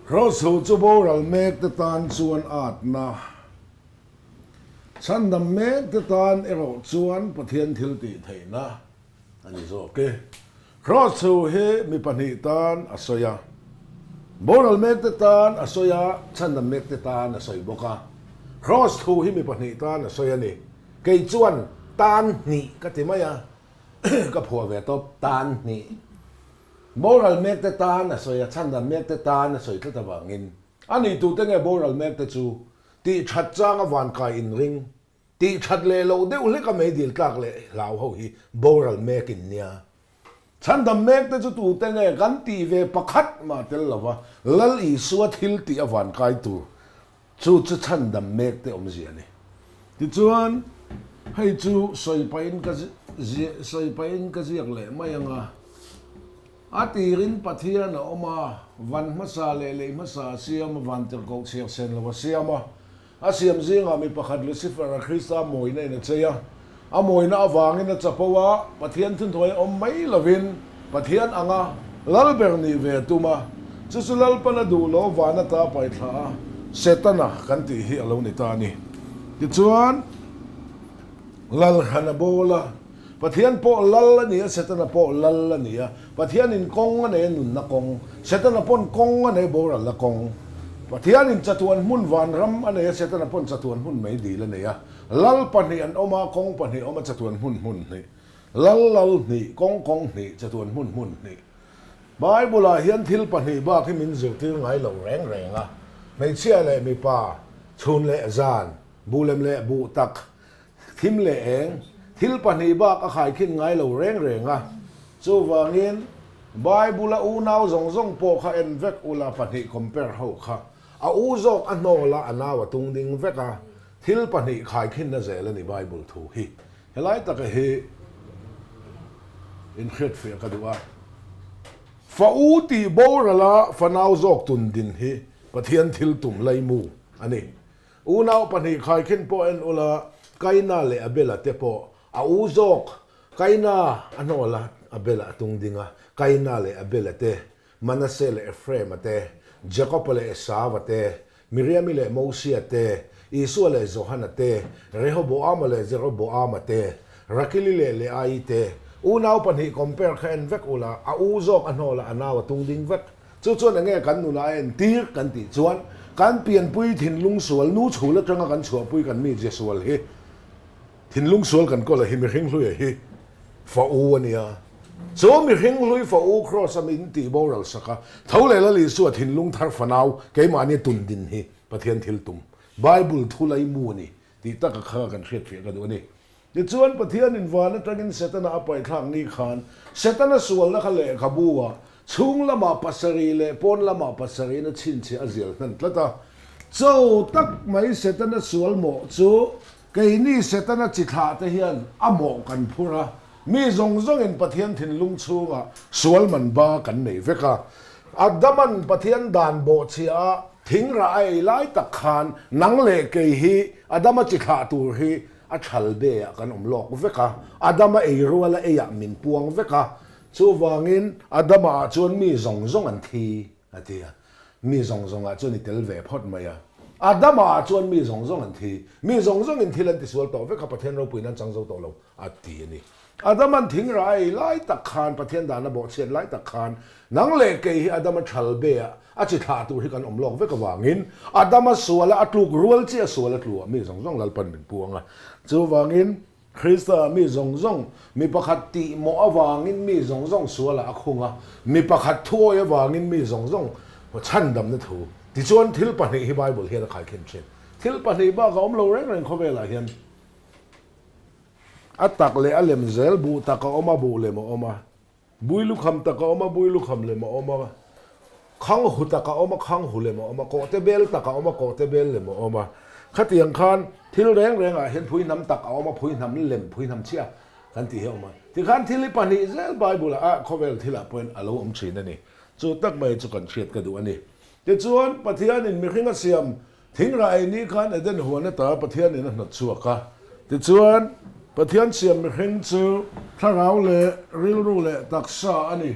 Kraws thu chu boral mek te tan chuan atna, chhandam mek te tan erawh chuan Pathian thil tih theihna a ni zawk e. Kraws thu hi mi pahnih tan a sawi a, boral mek te tan a sawi a, chhandam mek te tan a sawi bawk a. Kraws thu hi mi pahnih tan a sawi a ni. Kei chuan tan hnih ka ti mai a, ka phuah ve tawp, tan hnih. Boral mek te tan a sawi a, chhandam mek te tan a sawi tlat avangin a ni tute nge boral mek te chu tih that changa vankai inring, tih that leh loh deuh hleka meidil tlak leh hlau ho hi boral mek in nia. Chhandam mek te chu tute nge kan tih ve pakhat mah tel lova Lal Isua thil tih a vankai tur Chu chu chhandam mek te awmzia a ni. Tichuan, hei chu sawi pahin ka sawi pahin ka ziak leh mai ang a. A tirin Pathian a awm a, van hmasa leh lei hmasa a siam a, van tirhkoh chhiar sen lo a siam a. A siam zingah mi pakhat Lucifer-a Krista mawina in a chei a. A mawina avangin a chapo a, Pathian thunhnuai awm mai lovin Pathian anga Lalber nih ve a tum a, chu chu Lalpan a duh lo van ata paithla a, Setana kan tih hi a lo ni ta a ni. Tichuan, Lalhran a bawl a, Pathian pawh Lal a ni a, Setana pawh Lal a ni a, Pathianin kawng a nei a nunna kawng, Setana pawn kawng a nei boralna kawng. Pathianin chatuan hmun vanram a nei a, Setana pawn chatuan hmun meidil a nei a. Lal pahnih an awm a, kawng pahnih a awm a, chatuan hmun hmun hnih. Lal lal hnih, kawng kawng hnih, chatuan hmun hmun hnih. Bible-ah hian thil pahnih bak hi min zirtir ngai lo reng reng a, hmeichhia leh mipa, chhun leh zan, buh lem leh buh tak, thim leh eng, thil pahnih bak a khaikhin ngai lo reng reng a. Chuvangin, Bible-a unau zawng zawng pawh kha en vek ula pahnih compare ho kha. A u zawk a hnawl a, a nau a tung ding vek a. Thil pahnih khaikhinna zel a ni Bible thu hi. Helai taka hi inhriatfiah ka duh a. Fa u tih borala fanau zawk tun din hi Pathian thil tum laimu a ni. Unau pahnih khaikhin pawh en ula Kaina leh Abela te pawh a u zawk Kaina a hnawl a, Abela a tung ding a, Kaina leh Abela te Manase leh Ephraim-a te, Jakob-a leh Esau-a te, Miriam-i leh Mosia te, Isua leh Johana te, Rehoboam-a leh Jeroboam-a te, Rakili leh Leai te, unau pahnih compare kha en vek ula, a u zawk a hnawl a, a nau a tung ding vek. Chu chuan enge kan nunah a entir kan tih chuan, kan pianpui thinlung sual nu chhul atanga kan chhuahpui kan mi zia sual hi, Thinlung sual kan kawl a hi mihring hlui a hi fa u a nia. Chu mihring hlui fa u Kraws a min tih boral sak a, tho leh Lal Isua thinlung thar fanau keimahni tun din hi Pathian thil tum, Bible thu lai mu a ni tih taka kha kan hriatfiah ka duh a ni. Tichuan Pathianin van atangin Setana a paihthlak ni khan Setana sualna kha lehkhabu ah chhung lamah pasarih leh pawn lamah pasarihin a chhinchhiah a zial hnan tlat a. Cho tak mai Setana sual mawh chu Keini Setana chi thlah te hian a mawh kan phur a, mi zawng zawngin Pathian thinlung chhungah sual man ba kan nei vek a. Adaman Pathian dan bawhchhiah a thing rah a ei lai tak khan nang leh kei hi Adama chi thlah tur hi a thal be ah kan awm lawk vek a, Adama ei rual a eiah min puang vek a, chuvangin Adama ah chuan mi zawng zawng an thi. A ti a, Mi zawng zawngah chuan i tel ve phawt mai a. Adama ah chuan mi zawng zawng an thi. Mi zawng zawngin thil an tisual tawh vek a, Pathian ropuiin an chang zo tawh lo, a ti a ni. Adaman thing rah a ei lai tak khan, Pathian dan a bawhchhiat lai tak khan, nang leh kei hi Adama thal be ah a chi thlah tur hi kan awm lawk vek avangin, Adama suala a tluk rual chiah sual a tlu ah mi zawng zawng Lalpan min puang a. Chuvangin, Krista mi zawng zawng, mi pakhat tih mawh avangin mi zawng zawng sualah a khung a, mi pakhat thuawi avangin mi zawng zawng chhandamna thu. Tichuan thil pahnih hi Bible hian a khaikhin thin. Thil pahnih bak a awm lo reng reng khawvelah hian. A tak leh a lem zel, buh tak a awm a, buh lem a awm a. Bui lukham tak a awm a, bui lukham lem a awm a, khang hu tak a awm a, khang hu lem a awm a, kawhte bel tak a awm a, kawhte bel lem a awm a. Khatiang khan thil reng rengah hian phui hnam tak a awm a, phui hnam lem, phui hnam chhia kan tih hi a awm a. Tikhan thil hi pahnih zel Bible-ah a khawvel thilah pawhin a lo awm thin a ni. Chu tak mai chu kan hriat ka duh a ni. Tichuan, Pathianin mihring a siam Thingrah ei ni khan Eden huan ata Pathianin a hnawt chhuak a. Tichuan, Pathian siam mihring chu thlarau leh rilru leh taksa a ni.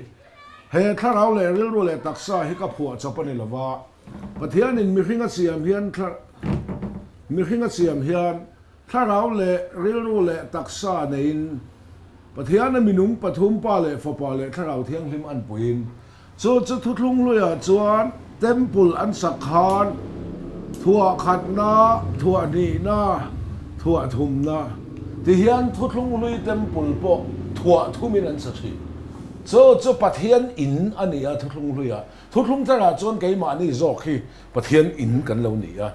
He thlarau leh rilru leh taksa hi ka phuah chawp a ni lova. Pathianin mihring a siam hian mihring a siam hian thlarau leh rilru leh taksa neiin Pathiana minung pathum Pa leh Fapa leh Thlarau Thianghlim an puiin chu chu thuthlung hluiah chuan Temple an sak khan thuah khatna, thuah hnihna, thuah thumna ti hian thuthlung hlui Temple pawh thuah thumin an sa thin. Chu chu Pathian in a ni a thuthlung hluiah. Thuthlung tharah chuan keimahni zawk hi Pathian in kan lo ni a.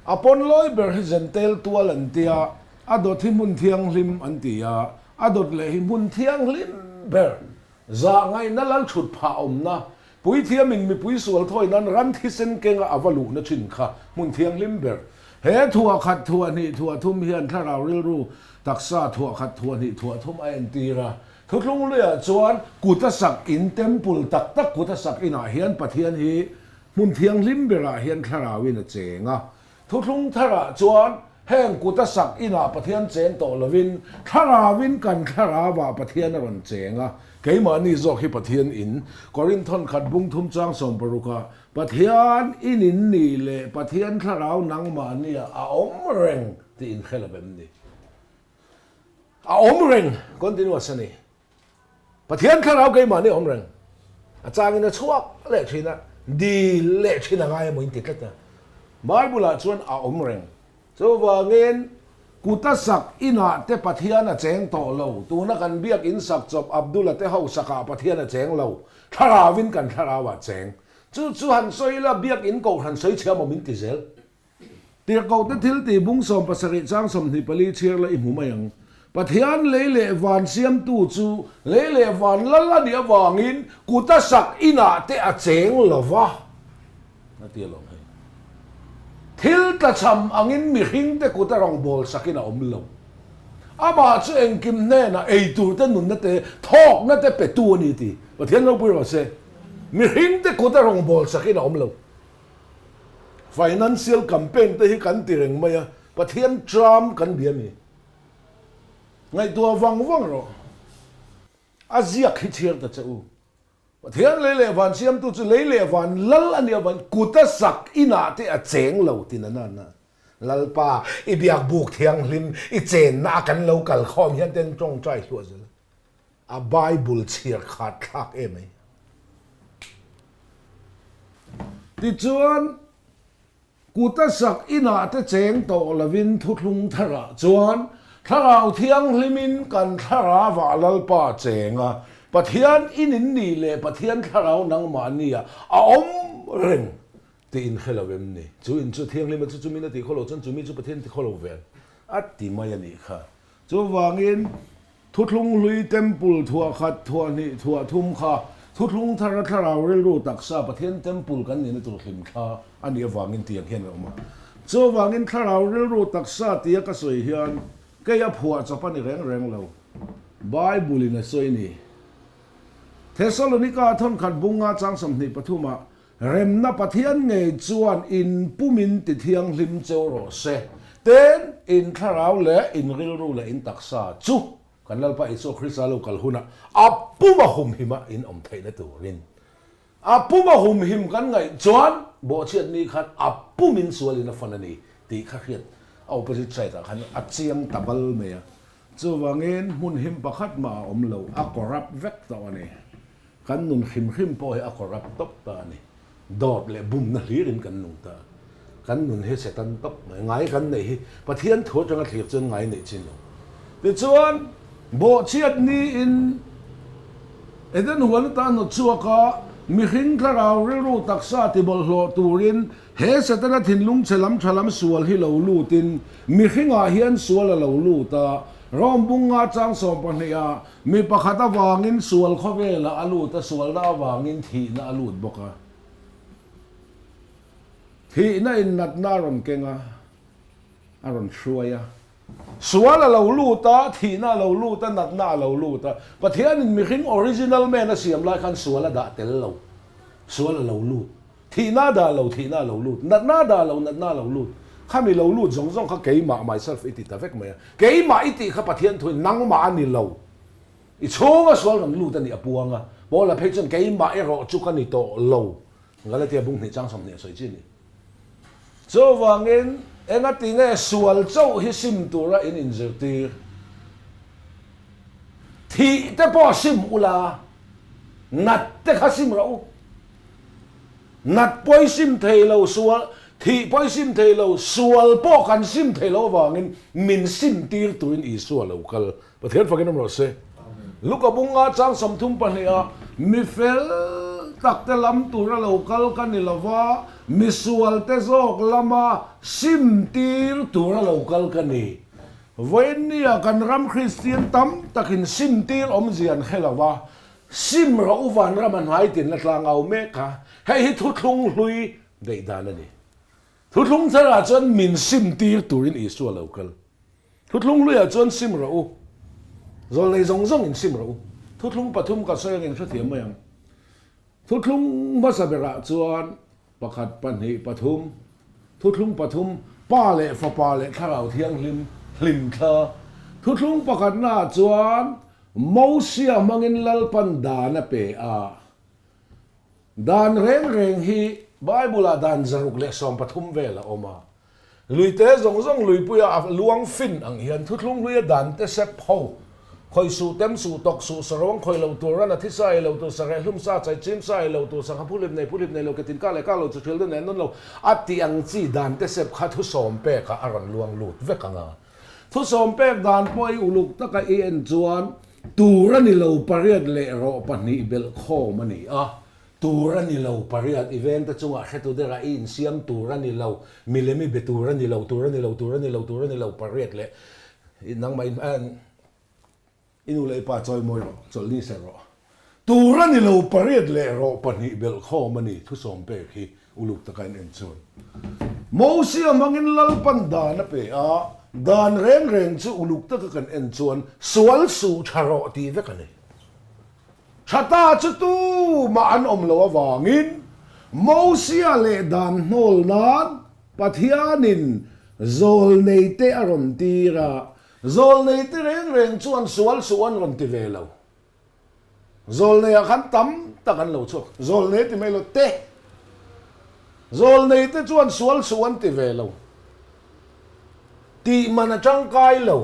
A pawnlawi ber hi Jentail tual an tia, a dawt hi hmun thianghlim an ti a, a dawt leh hi hmun thianghlim ber. Zah ngaihna lal thut phah awmna, puithiamin mipui sual thawi nan ram thisen kenga a va luhna thin kha hmun thianghlim ber. He thuah khat thuah hnih thuah thum hian thlarau rilru taksa thuah khat thuah hnih thuah thum a entir a. Thuthlung luiah chuan kut a sak in temple tak tak kut a sak inah hian Pathian hi Hmun thianghlim berah hian thlarauin a cheng a. Thuthlung tharah chuan heng kut a sak inah Pathian cheng tawh lovin thlarauin kan thlarauah Pathian a rawn cheng a. Keimahni zawk hi Pathian in, Korinthon khat bung thum chang sawmparuka Pathian in in ni leh Pathian thlarau nangmahnia a awm reng tih in hre lo em ni? A awm reng, continuous a ni. Pathian thlarau keimahni a awm reng. A changin a chhuak leh thin a, dil leh thin a ngai emaw in ti tlat a. Bible-ah chuan a awm reng. Chuvangin kuta sak inah te Pathian a cheng tawh lo. Tuna kan biak in sak chawp Abdul-a te ho sakah Pathian a cheng lo. Thlarauin kan thlarauah cheng. Chu chu han sawi ila biak in kohhran sawi chhia maw min ti zel. Tirhkohte thil tih bung 17 chang 24 chhiar la i hmu mai ang. Pathian lei leh van siamtu chu lei leh van lal a nih avangin kuta sak inah te a cheng lo va, a ti alawm hei. Thil tlachham angin mihringte kuta rawngbâwl sakin a awm lo. Amah chu engkim hnenah eiturte nunna te thawkna te petu a ni ti. Pathian ropui rawh se. Mihringte kuta rawngbâwl sakin a awm lo. Financial campaign te hi kan ti reng mai a, Pathian tram kan bia mi. Ngaihtuah vang vang rawh. A ziak hi chhiar ta che u. Pathian lei leh van siamtu chu lei leh van lal a nih avangin kut a sak inah te a cheng lo ti na na. Lalpa, i biak buk thianghlim, i chenna a kan lo kal khawm hian ten tawngtai hluah zel. A Bible chhiar khat thlak em ai. Tichuan, kuta sak inah te cheng tawh lovin thuthlung tharah chuan Thlarau Thianghlimin kan thlarauah Lalpa cheng a, Pathian in in nih leh Pathian Thlarau nangmahnia a awm reng tih in hre lo em ni? Chu in chu Thianghlima chu chumin a tih khaw lo chuan chumi chu Pathian ti khaw lo ve a ti mai a nih kha. Chuvangin, Thuthlung hlui Temple thuah khat, thuah hnih, thuah thum kha Thuthlung thara thlarau rilru taksa Pathian Temple kan nihna tur hlim thla a nih avangin tiang hian a awm a. Chuvangin thlarau rilru taksa tia ka sawi hian kei a phuah chawp a ni reng reng lo. Bible in a sawi ni. Thessalonika thawnkhat bunga chang 23 ah Remna Pathian ngei chuan in pumin ti thianghlim cheu rawh se. Tin, in thlarau leh in rilru leh in taksa chu kan Lalpa Isua Krista lo kal hunah a puma humhima in awm theihna turin a puma humhim kan ngaih chuan bawhchhiat ni khan a pumin sualin a fan a ni tih kha hriat a opposite side ah khan a chiang ta bal mai a. Chuvangin hmun him pakhat mah a awm lo, a corrupt vek tawh a ni. Kan nun hrim hrim pawh hi a corrupt tawp ta a ni. Dawt leh bumna hlirin kan nung ta. Kan nun hi Satan tawp mai. Ngai kan neih hi Pathian thu atanga thlir chuan ngai neih chin lo. Tichuan, bawhchhiat niin Eden huan atan hnawt chhuak a, mihring thlarau rilru taksa tibawlhhlawh turin he Setana thinlung chhe lam tha lam sual hi lo lutin mihringah hian sual a lo lut a. Rome bunga chang 12 ah Mi pakhat avangin sual khawvelah a lut a, sualna avangin thihna a lut bawk a. Thihna in natna a rawn keng a, a rawn hruai a. Sual a lo lut a, thihna a lo lut a, natna a lo lut a. Pathianin mihring original man a siam lai khan sual a dah tel lo. Sual a lo lut. Thihna a dah lo, thihna a lo lut. Natna a dah lo, natna a lo lut. Khami lo lut zawng zawng kha keimah, myself, i ti ta vek mai a. Keimah i tih kha Pathian thuin nangmah a ni lo. I chhunga sual rawn lut a nih a puang a. Paula phei chuan keimah erawh chu ka ni tawh lo. Galatia bung hnih chang 20 a sawi chi a ni. Chuvangin, engati nge sual chauh hi sim tura in inzirtir? Thih te pawh sim ula, nat te kha sim rawh u. Nat pawh i sim thei lo, sual, thih pawh i sim thei lo, sual pawh kan sim thei lo avangin min sim tir turin Isua lo kal. Pathian fakin awm rawh se. Luka bunga chang 30 pahniha mi fel tak te lam tura lo kal ka ni lo va, mi sual te zawk lama sim tir tura lo kal ka ni. Vawiinnia kan ram Kristian tam takin sim tir awmzia an hre lo va, sim rawh u vanram a hnai tinna tlang au mek a, hei hi thuthlung hlui daih dan a ni. Thuthlung tharah chuan min sim tir turin Isua lo kal. Thuthlung hluiah chuan sim rawh u. Zawlnei zawng zawng in sim rawh u. Thuthlung pathum ka sawi angin hrethiam mai ang. Thuthlung hmasa berah chuan pakhat, pahnih, pathum, thuthlung pathum, Pa leh Fapa leh Thlarau Thianghlim hlim thla. Thuthlung pakhatnaah chuan Mosia hmangin Lalpan dan a pe a. Dan reng reng hi Bible-ah dan 113 vel a awm a. Luite zawng zawng luipuia a luang fin ang hian thuthlung hluia dan te sep ho, khawi suh, tem suh, tawk suh, saruang khawi lo tur, ran a thi sa ei lo tur, sareh hlum sa, chai chim sa ei lo tur, sangha phuhlip nei phuhlip nei lo, ke tin kah leh kah lo, chu thil deuh nen nawn lo, a tih ang chi dan te sep kha thusawm pekah a rawn luang lut vek ang a. Thusawm pek dan pawh i uluk taka i en chuan tur a ni lo pariat leh rawh pahnih belh khawm a ni a, tur a ni lo pariat i vengte chungah hretu derah i insiam tur a ni lo, milem i be tur a ni lo, tur a ni lo, tur a ni lo, tur a ni lo pariat leh nangmah in I nu leh i pa chawi mawi rawh, chawlh ni ser rawh. Tur a ni lo, pariat leh rawh pahnih belh khawm a ni, thusawm pek hi uluk taka in en chuan. Mosia hmangin Lalpan dan a pe a, dan reng reng chu uluk taka kan en chuan sual suh tha rawh tih vek a ni. Tha ta chu tumah an awm loh avangin Mosia leh dan hnawl nan Pathianin zawlneite a rawn tir a, Zawlnei te reng reng chuan sual suh an rawn ti ve lo. Zawlnei ah khan tam tak an lo chhuak. Zawlnei ti mai lo te. Zawlnei te chuan sual suh an ti ve lo. Tih man a tangkai lo.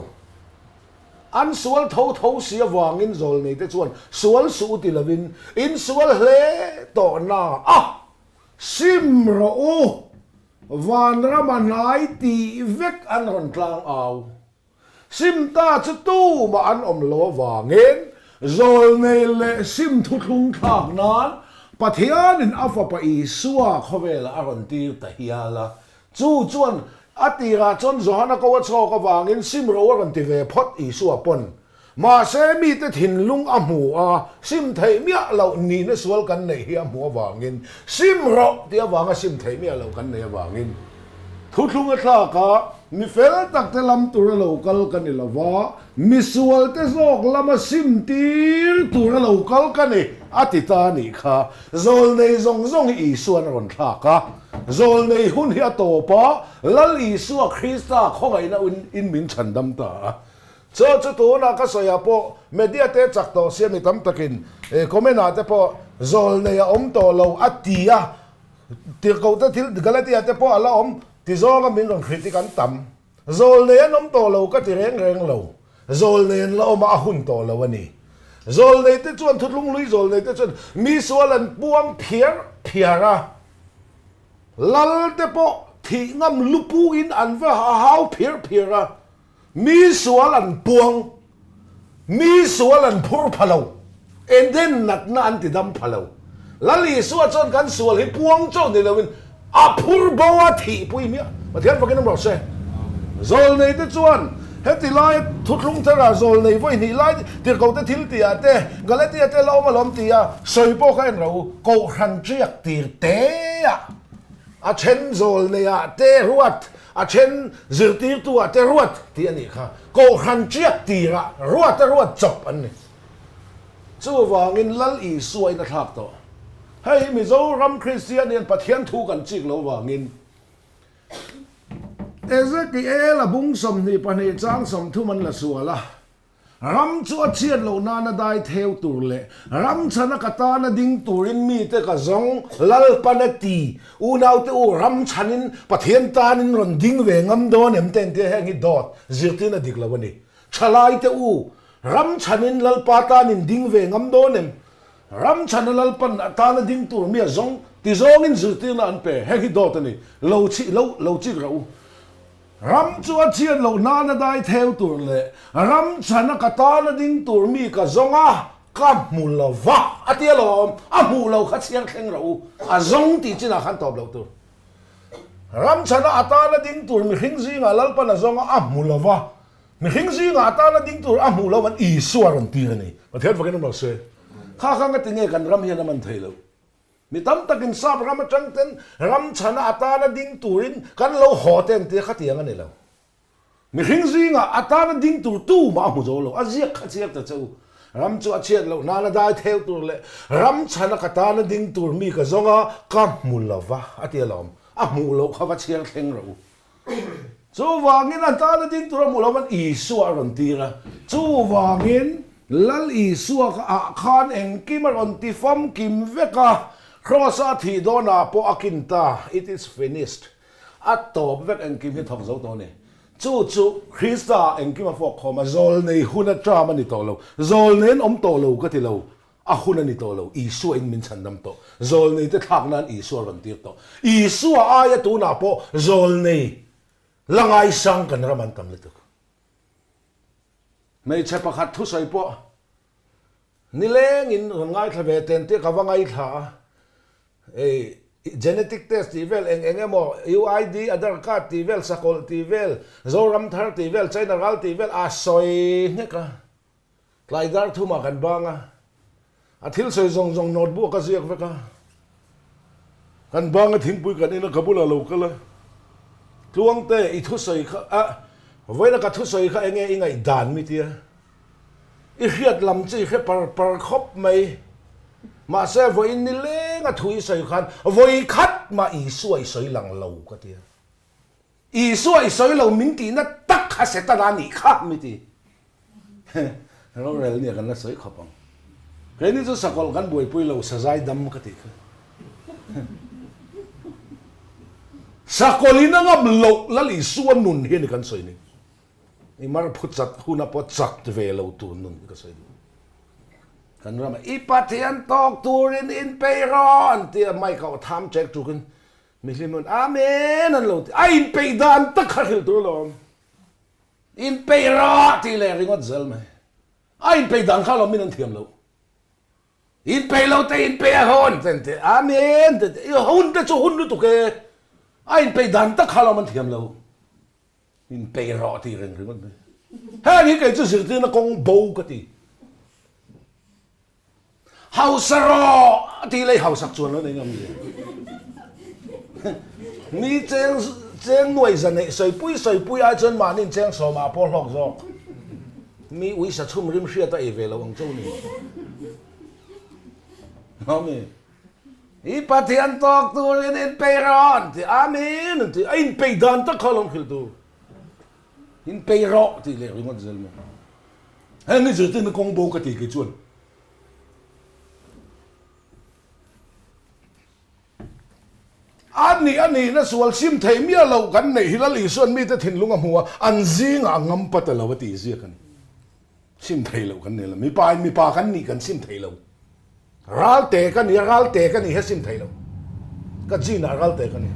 An sual tho tho si avangin zawlnei te chuan sual suh u ti lovin in sual hle tawh na a sim rawh u. Vanram a hnai tih vek an rawn tlang au. Sim ta chu tumah an awm lo avangin zawlnei leh sim thuthlung thlak nan Pathianin a Fapa Isua khawvelah a rawn tir ta hial a. Chu chuan a tirah chuan Johana ko a chhawk avangin sim ro a rawn ti ve phawt Isua pawn Mahse, mite thinlung a hmu a, sim theih miah loh nihna sual kan neih hi a hmuh avangin, sim rawh tih avanga sim theih miah loh kan neih avangin, thuthlung a thlak a, mi fel takte lam tura lo kal ka ni lo va, mi sualte zawk lama sim tir tura lo kal ka ni, a ti ta a nih kha. Zawlnei zawng zawng hi Isua'n a rawn thlak a, zawlnei hun hi a tawp a, Lal Isua Krista khawngaihna in min chhandam ta a. Chu chu tunah ka sawi ah pawh media te chak tawh sia mi tam takin comment ah te pawh zawl nei a awm tawh lo a ti a, tirhkoh te thil Galatia te pawh a la awm ti zawnga min rawn critic an tam. Zawl nei an awm tawh lo ka ti reng reng lo, zawl nei an la awm a a hun tawh lo a ni. Zawl nei te chuan thutlung hlui zawl nei te chuan mi sual an puang phiar phiar a, lal te pawh thih ngam lupu in an va hau phiar phiar a, Mi sual an puang, mi sual an phur pha lo, Eden natna an ti dam pha lo. Lal Isua chuan kan sual hi puang chauh ni loin a phur bo a thihpui hmiah. Pathian fakin awm rawh se. Zawlnei te chuan heti lai thuthlung thara zawlnei vawi hnih lai tirhkoh te thil tih ah te, Galatia te la awm alawm ti a sawi pawh kha en rawh u, Kohhran ṭiak tir te ah a then zawlnei ah te ruat A then zirtirtu ah te ruat tih a nih kha. Kohhran ṭiak tirah ruat a ruat chawp an ni. Chuvangin Lal Isua in a thlak tawh. Hei hi Mizoram Kristian hian Pathian thu kan chik lo vangin Ezekiel a bung 22 chang 30 an la sual a. Ram chu a chhiat loh nana dai theu tur leh ram chhana ka tana ding turin mite ka zawng Lalpan a ti. Unaute u, ram chhanin Pathian tanin rawn ding ve ngam dawn em te engtia heng hi dawt zirtirna dik lo a ni. Thalaite u, ram chhanin Lalpa tanin ding ve ngam dawn em? Ram chhana Lalpan a tana ding tur mi a zawng ti zawngin zirtirna an pe. Heng hi dawt a ni. Lo chih lo, lo chik rah u. Ram chu a chhiat loh nana dai theu tur leh ram chhana ka tana ding tur mi ka zawng a, ka hmu lo va, a ti alawm. A hmuh lo kha chhiar thleng rah u, a zawng tih chinah khan tawp loh tur. Ram chhana a tana ding tur mihring zingah Lalpan a zawng a, a hmu lo va. Mihring zingah a tana ding tur a hmuh loh an Isua rawn tir a ni. Pathian fakin awm lo se. Kha kha nga tinge kan ram hian a man thei loh? Mi tam takin sap ram atang ten ram chhana a tana ding turin kan lo haw te an tia khatiang a ni lo. Mihring zingah a tana ding tur tumah a hmu zo lo. A ziak kha chiar ta che u. Ram chu a chhiat loh nana dai theu tur leh ram chhana ka tana ding tur mi ka zawng a, ka hmu lo va a ti alawm. A hmuh loh kha va chhiar thleng rawh u. Chuvangin a tana ding tur a hmuh loh van Isua a rawn tir a. Chuvangin Lal Isua kha ah khan engkim a rawn ti famkim vek a, Kraws-a thih dawnah pawh a kin ta, It is finished. A tawp vek engkim hi thawk zo tawh a ni. Chu chu Krista ah engkim a fawk khawm a, zawlnei hun a ṭam a ni tawh lo. Zawlnei an awm tawh lo ka ti lo. A hun a ni tawh lo, Isua in min chhandam tawh. Zawlnei te thlak nan Isua a rawn tir tawh. Isua aia tunah pawh zawlnei la ngaisang kan ram an tam lutuk. Hmeichhe pakhat thusawi pawh nilengin rawn ngaithla ve ten tih ka va ngaithla a. Ei, genetic test tih vel eng eng emaw, UID, Aadhaar card tih vel, sakawlh tih vel, Zoram thar tih vel, China ral tih vel a sawi nghek a. Tlai dar thumah kan bang a, a thil sawi zawng zawng notebook a ziak vek a. Kan bang a thingpui kan in a, ka bulah lo kal a. Tluangte, i thusawi kha, a, vawiina ka thusawi kha enge i ngaihdan mi tia? I hriat lam chu i hre par par khawp mai. Mahse, vawiin nileng a thu i sawi khan vawi khat mah Isua i sawi lang lo ka tia. Isua i sawi lo min tihna tak kha Setana nih kha mi ti. Rorel nia kan la sawi khawp ang. Keini chu sakawlh kan buaipui lo sazai dam ka tih kha. Sakawlh in a ngam loh Lal Isua nun hi a ni kan sawi ni. I mar phu chat huna pawh chat ve lo tur nun hi ka sawi duh. Kan ramah i Pathian tawk turin inpei rawh an ti a, mic ah aw tham chek tukin Mihlim an Amen an lo ti. A inpeih dan tak kha hrilh tur alawm. Inpeih rawh tih leh ringawt zel mai. A inpeih dan kha alawm min an thiam loh. Inpeih lo te inpeih a hawn te an ti. Amen te ti. Hun te chu hun lutuk e. A inpeih dan tak kha alawm an thiam loh. Inpeih rawh tih reng ringawt mai. Heng hi kei chu zirtirna kawng bo ka ti. Hausa rawh a tih lei hausak chuan lo nei ngam nia. Mi cheng cheng nuai za neih sawipui sawipui ai chuan mahni cheng sawmah pawh hlawk zawk. Mi uisa chhum rim hriat a ei ve lo ang chauh ni. Awmi. I Pathian tawk turin inpei rawh an ti. Amen an ti. A inpei dan tak kha alawm hrilh tur. Inpei rawh tih leh ringawt zel mai. Heng hi zirtirna kawng bo ka ti kei chuan. A nih a nihna sual sim thei miah loh kan neih hi Lal Isuan mite thinlung a hmu a, an zingah a ngam pa ta lo a tih ziak a ni. Sim thei loh kan nei lo. Mipa in mipa kan nih kan sim thei lo. Ralte ka ni a, ralte ka nih hi a sim thei lo. Ka gene ah ralte ka ni.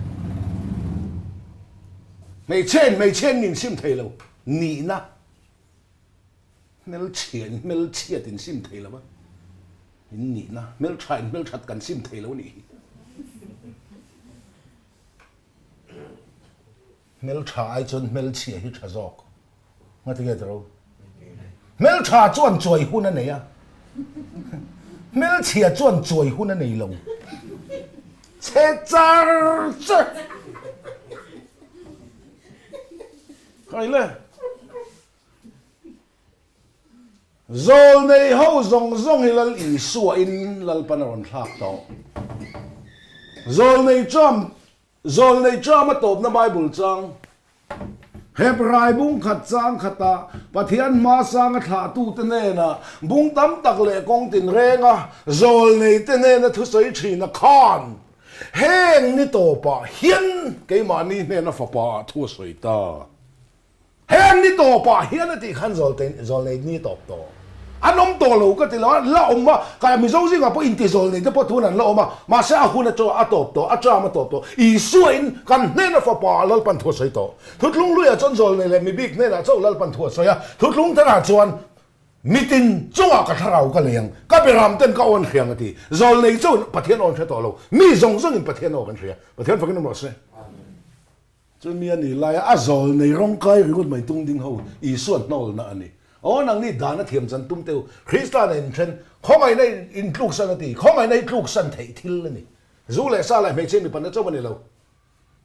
Hmeichhia in hmeichhia in nin sim thei lo. Nihna. Hmelchhia in hmelchhiat in sim thei lo a. In nihna. Hmeltha in hmelthat kan sim thei lo nih hi. Hmeltha ai chuan hmelchhia hi tha zawk. Ngati nge tiro? Hmeltha chuan chuai hun a nei a. Hmelchhia chuan chuai hun a nei lo. Chhe char char. Khai le. Zawlnei ho zawng zawng hi Lal Isua in Lalpan a rawn thlak tawh. Zawlnei Trump Zawlnei Trump a tawpna Bible chang. Hebrai bung khat chang khata Pathian hmasanga thlahtute hnena bung tam tak leh kawng tinrenga zawlneite hnena thusawi thina khan heng ni tawpah hian keimahni hnena fapa ah thu a sawi ta. Heng ni tawpah hian a tih khan zawlnei ni tawp tawh an awm tawh lo ka ti lo a, la awm a, kai Mizo zingah pawh inti zawlnei te pawh tun an la awm a, mahse a hun a chaw a tawp tawh, a term a tawp tawh, Isua in kan hnena fapa ah Lalpan thu a sawi tawh. Thutlung luiah chuan zawlnei leh mibik hnenah chauh Lalpan thu a sawi a, thutlung tharah chuan mitin chungah ka thlarau ka lei ang, ka beram ten ka awn hriang a ti. Zawlnei chauhin Pathian awn hre tawh lo, mi zawng zawngin Pathian aw kan hria. Pathian fakin awm rawh se. Chumi a nih laia a zawl nei rawngkai ringawt mai tung ding ho Isua hnawlna a ni. Aw nangni dan a thiam chan tum teh u, Krista nen inthen, khawngaihna intluksan a ti, khawngaihna hi tluksan theih thil a ni. Zu leh sa leh hmeichhia mipanna chauh a ni lo.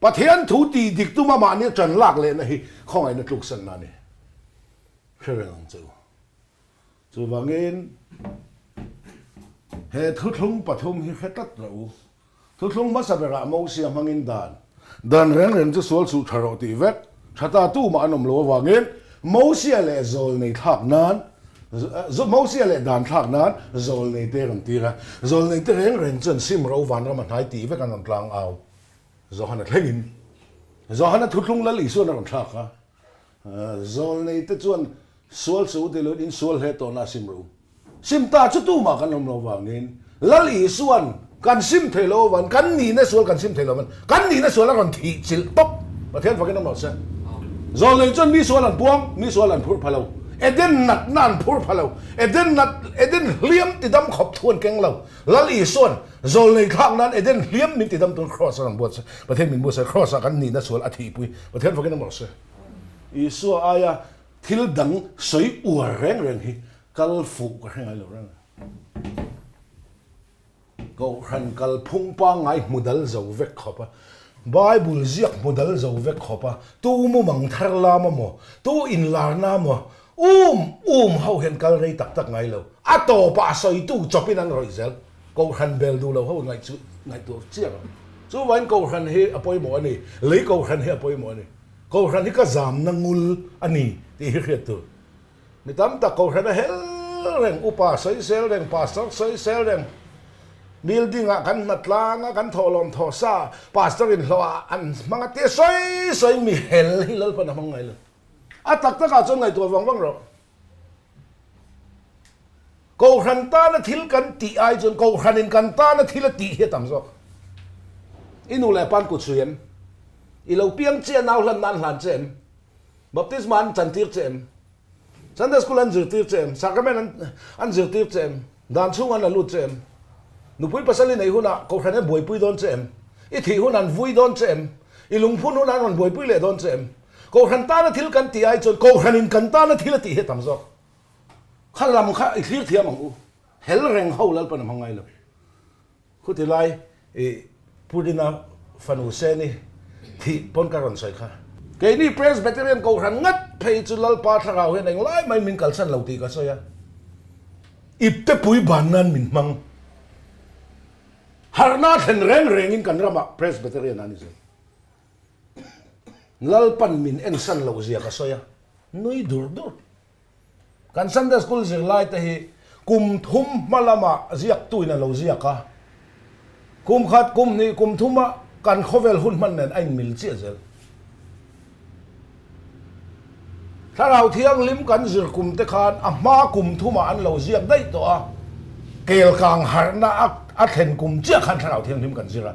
Pathian thu tih dik tuma mahni ṭan lak lehna hi khawngaihna tluksanna a ni. Hre reng ang che u. Chuvangin he thuthlung pathum hi hre tlat rawh u. Thuthlung hmasa berah Mosia hmangin dan dan reng reng chu sual suh tha rawh tih vek tha ta tumah an awm lo avangin Mosia leh zawlnei thlak nan Mosia leh dan thlak nan zawlnei te rawn tir a, zawlnei te reng reng chuan sim ro vanram a hnai tih vek an rawn tlang au. Johana thlengin Johana thuthlung Lal Isuan a rawn thlak a, zawlnei te chuan sual suh u ti loin in sual hle tawhna a sim ro. Sim ta chu tumah kan awm lo vangin Lal Isuan kan sim thei lo avan, kan nihna sual kan sim thei lo avan, kan nihna sual a rawn thih chilh tawp. Pathian fakin awm lo se. Zawlnei chuan mi sual an puang, mi sual an phur pha lo. Eden natna an phur pha lo. Eden nat, Eden hliam tidam khawp thu an keng lo. Lal Isuan zawlnei thlak nan Eden hliam min tidam tur Kraws a rawn buat se. Pathian min buat se, Kraws ah kan nihna sual a thihpui. Pathian fakin awm lo se. Isua aia Thil dang sawi uar reng reng hi kal fuh ka hre ngai lo reng a. Kohhran kalphung pangngai hmu dal zo vek khawp a, Bible ziak hmu dal zo vek khawp a, tu mumang thar lam a maw, tu inlarna a maw, um um ho hian kal rei tak tak ngai lo. A tawpah a sawitu chawpin an rawih zel. Kohhran bel duh lo ho ngaihtuah chiah rawh. Chuvangin kohhran hi a pawimawh a ni, lei kohhran hi a pawimawh a ni. Kohhran hi ka zamna ngul a ni tih hi hriat tur. Mi tam tak kohhran a hel reng, upa sawisel reng, pastor sawisel reng, building ah kan hna tlang a, kan thawhlawm thawh sa, pastor in hlawh ah an hmang a tia sawi sawi mi hel hi Lalpan a hmang ngai lo. A tak tak ah chuan ngaihtuah vang vang rawh. Kohhran tana thil kan tih ai chuan kohhranin kan tana thil a tih hi a tam zawk. I nu leh pa'n kut sui em? I lo piang chiah nau hlan nan hlan che em? Baptisma an chantir che em? Sunday school an zirtir che em? Sacrament an an zirtir che em? Dan chhung an la lut che em? Nupui pasal i neih hunah kohhran an buaipui dawn che em? I thih hunah an vui dawn che em? I lungphun hunah an rawn buaipui leh dawn che em? Kohhran tana thil kan tih ai chuan kohhranin kan tana thil a tih hi a tam zawk. Kha lam kha i thlir thiam ang u. Hel reng ho Lalpan a hmang ngai lo. Khuti lai i Purina fanu Seni thih pawn ka rawn sawi kha. Keini Presbyterian Kohhran ngat phei chu Lalpa thlarau hian englai maiin min kalsan lo tih ka sawi a. Ipte pui ban nan min hmang. Harhna thlen reng rengin kan ramah Presbyterian a ni zel. Lalpan min ensan loh zia ka sawi a, nui dur dur. Kan Sunday School zirlai te hi kum thum hma lamah ziaktuin a lo ziak a, kum khat, kum hnih, kum thuma kan khawvel hun hman nen a inmil chiah zel. Thlarau Thianghlim kan zir kum te khan a hma kum thumah an lo ziak daih tawh a, kel kang harhna a thlen kum chiah khan Thlarau Thianghlim kan zir a,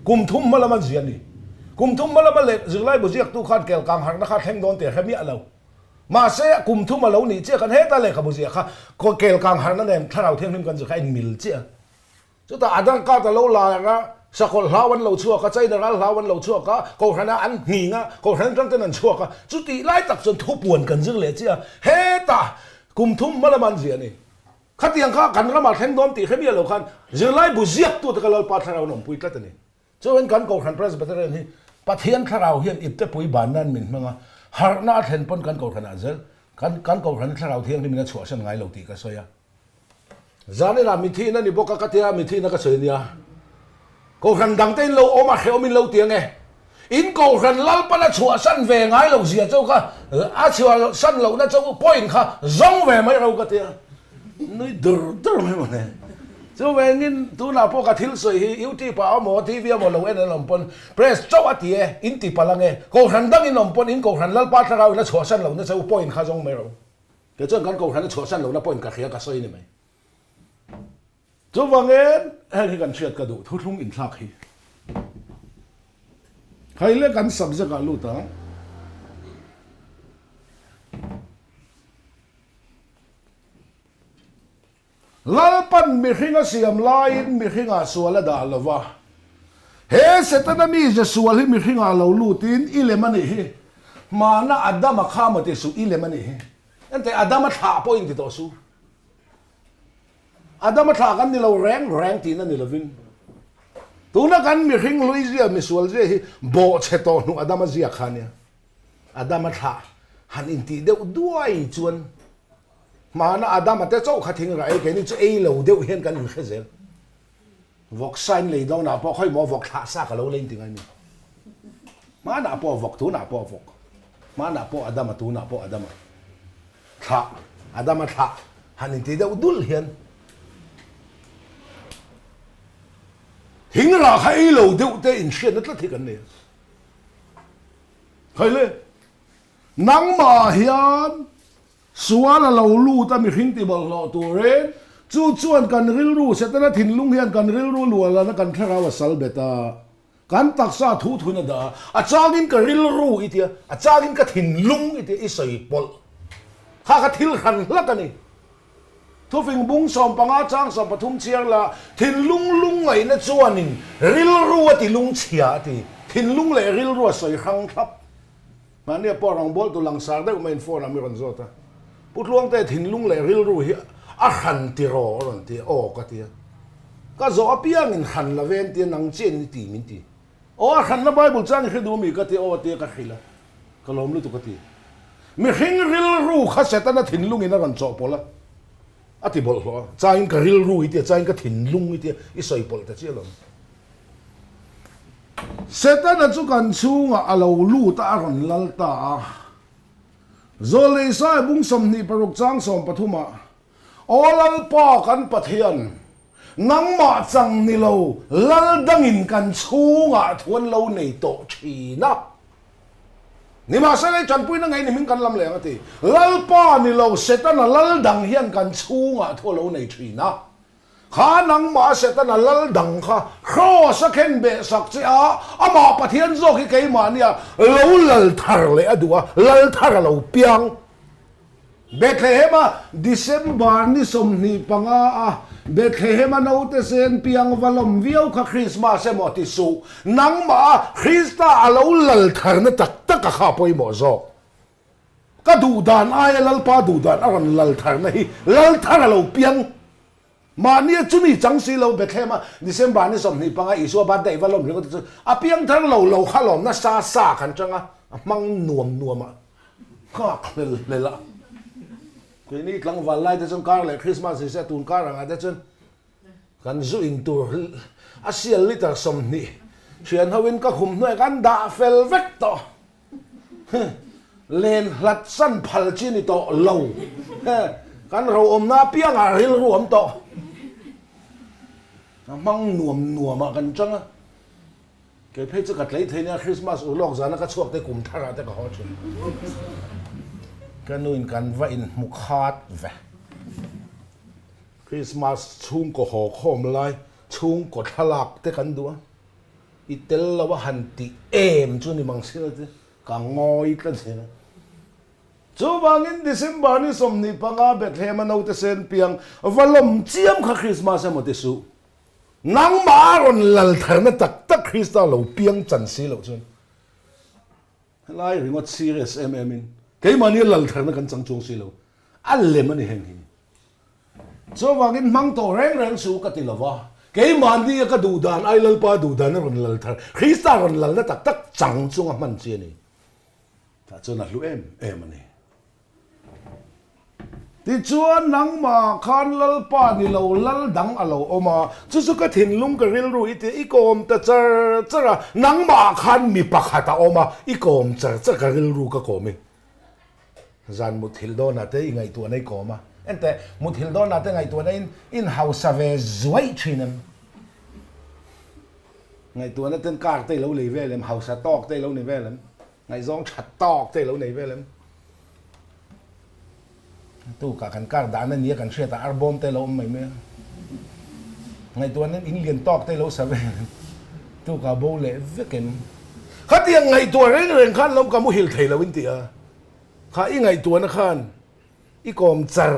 kum thum hma lama zia a ni. Kum thum hma lama leh zirlaibu ziaktu khan kel kang harhna kha thleng dawn tih a hre miah lo. Mahse, kum thum a lo nih chiah khan heta lehkhabu ziah kha kel kang harhna nen Thlarau Thianghlim kan zir kha a inmil chiah a. Chutah Aadhaar card a lo la a, sakawlh hlau an lo chhuak a, China ral hlau an lo chhuak a, Kohhrana an nghing a, Kohhran atang ten an chhuak a, chutih lai tak chuan thupuan kan zir leh chiah a, hetah kum thum hma lama an ziah a ni. Khatiang kha kan ramah thleng dawn tih hre miah lo khan zirlaibu ziaktute kha Lalpa thlarau an awmpui tlat a ni. Chuan kan Kohhran Presbyterian hi Pathian thlarau hian iptepui ban nan min hmang a, harhna a thlen pawn kan Kohhranah zel kan kan Kohhran thlarau thianghlim in a chhuahsan ngai lo tih ka sawi a. Zaninah mithiin a ni bawk a ka tia, mithiin a ka sawi nia. Kohhran dangte in lo awm a, hrehawm in lo ti ang e. In kohhran Lalpan a chhuahsan ve ngai lo zia chauh kha, a chhuahsan lohna chauh point kha zawng ve mai ro ka tia. Nui dur dur mai mawle. Chuvangin tunah pawh ka thil sawi hi YouTube ah emaw TV emaw lo en an awm pawn press chauh a ti e, in ti palh ange. Kohhran dangin awm pawn in kohhran Lalpa thlarau in a chhuahsan lohna chauh point kha zawng mai ro. Kei chuan kan kohhran a chhuahsan lohna point ka hria ka sawi ni mai. Chuvangin heng hi kan hriat ka duh thuthlung inthlak hi. Hei le kan subject ah lut ang. Lalpan mihring a siam laiin mihringah sual a dah lo va. He Setana mize sual hi mihringah lo lutin i lem a nih hi. Hmana Adama kha maw ti suh i lem a nih hi. Enteh Adama thlah pawh in ti tawh suh. Adama thlah kan ni lo reng reng tihna ni lovin tuna kan mihring hlui zia misual zia hi bawhchhe tawh hnu Adama zia kha nia. Adama thlah han intih deuh duai chuan hmana Adama te chauh kha thing rah ei keini chu ei lo deuh hian kan inhre zel. Vawk sain lei dawnah pawh khawi maw vawk thlah sa ka lo lei inti ngai mi. Hmanah pawh vawk tunah pawh vawk. Hmanah pawh Adama tunah pawh Adama. Thlah, Adama thlah han inti deuh dul hian thing rah kha ei lo deuh te inhriatna tlat hi kan nei a. Khai le, nangmah hian sual a lo lut a mihring ti bawlhhlawh turin chu chuan kan rilru Setana thinlung hian kan rilru luahlana kan thlarau a sal bet a. Kan taksa thu thun a dah a, a changin ka rilru i tia, a changin ka thinlung i tia i sawi pawlh. Kha kha thil hran hlak a ni. Thufing bung 15 chang 13 chhiar la, thinlung lungngaihna chuanin rilru a ti lungchhia a ti. Thinlung leh rilru a sawi hrang thlap. Mahnia pawh rawngbawltu langsar deuh maiin phone ah mi rawn zawt a, Pu Tluangte thinlung leh rilru hi a hran tiraw a rawn ti a, aw ka ti a. Ka zawh apiangin hran la ven tia nang chian i ti min ti. Aw a hranna Bible chang i hre duh mi ka ti a, aw tia ka hrilh a, ka lawm lutuk a ti. Mihring rilru kha Setana thinlungin a rawn chawhpawlh a, a ti bawlhhlawh a, changin ka rilru i ti a, changin ka thinlung i ti a, i sawi pawlh ta chiah lo. Setana chu kan chhungah a lo lut a, a rawn lal ta a. Zawlneisai bung 26 chang 13 ah, Aw Lalpa kan Pathian, nangmah chang ni lo lal dangin kan chhungah thu an lo nei tawh thin a. Nimahsela i tanpuina ngei ni hming kan lam leh ang a ti. Lalpa ni lo Setana lal dang hian kan chhungah thu a lo nei thin a. Kha nangmah Setana lal dang kha Kraws a khen beh sak che a, amah Pathian zawk hi keimah nia lo lal thar leh a duh a, lal thar a lo piang. Bethlehem-a December ni 25 a Bethlehem-a naute sen piang va lawm viau kha Christmas emaw ti suh, nangmah a Krista a lo lal tharna tak tak a kha pawimawh zawk. Ka duh dan aia Lalpa duh dan a rawn lal tharna hi lal thar a lo piang. Mahnia chumi chang si lo Bethlehem a December ni 25 Isua birthday va lawm ringawt te chu a piang thar lo lo kha lawmna sa sa kan chang a, a hmang nuam nuam a, nghak hlel hlel a. Keini tlangval lai te chuan kar leh Christmas ni se tun kar angah te chuan Kan zu in tur a sial litre 20 thian ho in ka khum hnuai kan dah fel vek tawh. Len hlat san phal chi ni tawh lo. Kan ro awmna apiangah rilru awm tawh. A hmang nuam nuam ah kan chang a. Kei phei chu ka tlei thei nia Christmas u lawk zana ka chhuak te kum thar ah te ka haw thin. Ka nu in kan va in hmu khat ve. Christmas chhungkaw haw khawm lai chhungkaw thlalak te kan duh a, i tel lo a han tih em chu ni mang sila te ka ngawi tlat zel a. Chuvangin December ni 25 Bethlehem a naute sen piang va lawm chiam kha Christmas emaw ti suh. Nangmah a rawn lal tharna tak tak Krista lo piang chan si loh chuan helai ringawt serious em em in keimahni a lal tharna kan chang chuang si lo a lem a ni heng hi. Chuvangin hmang tawh reng reng chu ka ti lo va, keimahni a ka duh dan ai Lalpa duh dan a rawn lal thar, Krista rawn lalna tak tak chang chunga hman chi a ni. Tah chuan a hlu em em a ni. Tichuan, nangmah khan Lalpa ni lo lal dang a lo awm a, chu chu ka thinlung ka rilru i ti i kawm ta char char a, nangmah khan mi pakhat a awm a, i kawm char char ka rilru ka kawm in. Zan muthilh dawnah te i ngaihtuahna i kawm a, enteh, muthilh dawnah te ngaihtuahna in in hausa ve zuaih thin em? Ngaihtuahna ten car te i lo lei vel em? Hausa tawk te i lo ni vel em? Ngaihzawng tha tawk te i lo nei vel em? Tukah kan kar dahna nia kan hriatah arbawm te lo awm mai mai a. Ngaihtuahna in lian tawk te lo sa vel em? Tukah bo leh vek em? Khatiang ngaihtuah reng reng khan lo ka muhil thei lo in ti a. Kha i ngaihtuahna khan i kawm char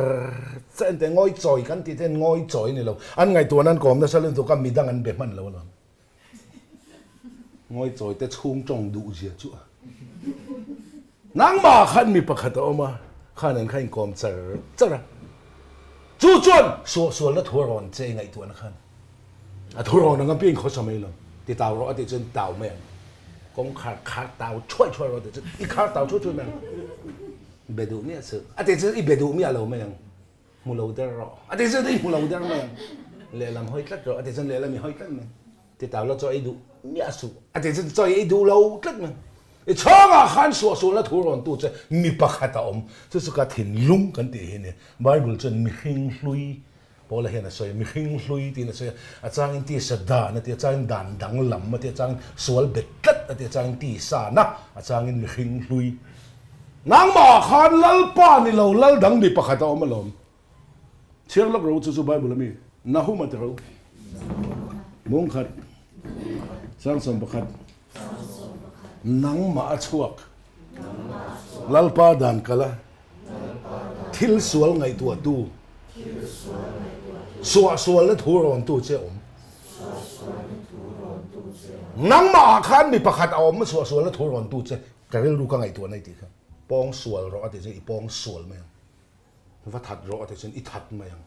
char en teh ngawi chawi kan tih ten ngawi chawi a ni lo. An ngaihtuahna an kawm nasa lutuk a midang an be hman lo alawm. Ngawi chawi te chhung tawng duh zia chu a. Nangmah khan mi pakhat a awm a, khan an kha inkawm char char a. Chu chuan suahsualna thu a rawn che i ngaihtuahna khan a thu rawn ang a piang khawsa mai lo. Ti tau rawh a tih chuan tau mai ang. Kawngkhar khar tau thuai thuai rawh a tih chuan i khar tau thuai thuai mai ang. Be duh miah suh a tih chuan i be duh miah lo mai ang. Hmu lo der rawh a tih chuan i hmu lo der mai ang. Lehlam hawi tlat rawh a tih chuan lehlam i hawi tlat mai. Ti tau la chaw ei duh miah suh a ti chuan chaw ei duh lo tlat mai. I chhawngah khan suahsualna thu rawn tu che mi pakhat a awm. Chu chu ka thinlung kan tih hi ni. Bible chuan mihring hlui Paula hian a sawi a, mihring hlui tiin a sawi a. A changin tisa dan a ti, a changin dan danglam a ti, a changin sual bet tlat a ti, a changin tisa na, a changin mihring hlui. Nangmah khan Lalpa ni lo lal dang mi pakhat a awm alawm. Chhiar lawk ro chu chu Bible ami Nahum a ti ro. Mungkhat 11 Nangmah a chhuak Lalpa dan kal a thil sual ngaihtuahtu suahsualna thu rawntu che awm. Nangmah ah khan mi pakhat a awm suahsualna thu rawntu che ka rilru ka ngaihtuah na i tih kha pawng sual rawh a ti chu i pawng sual mai ang. Va that rawh a ti chuan i that mai ang.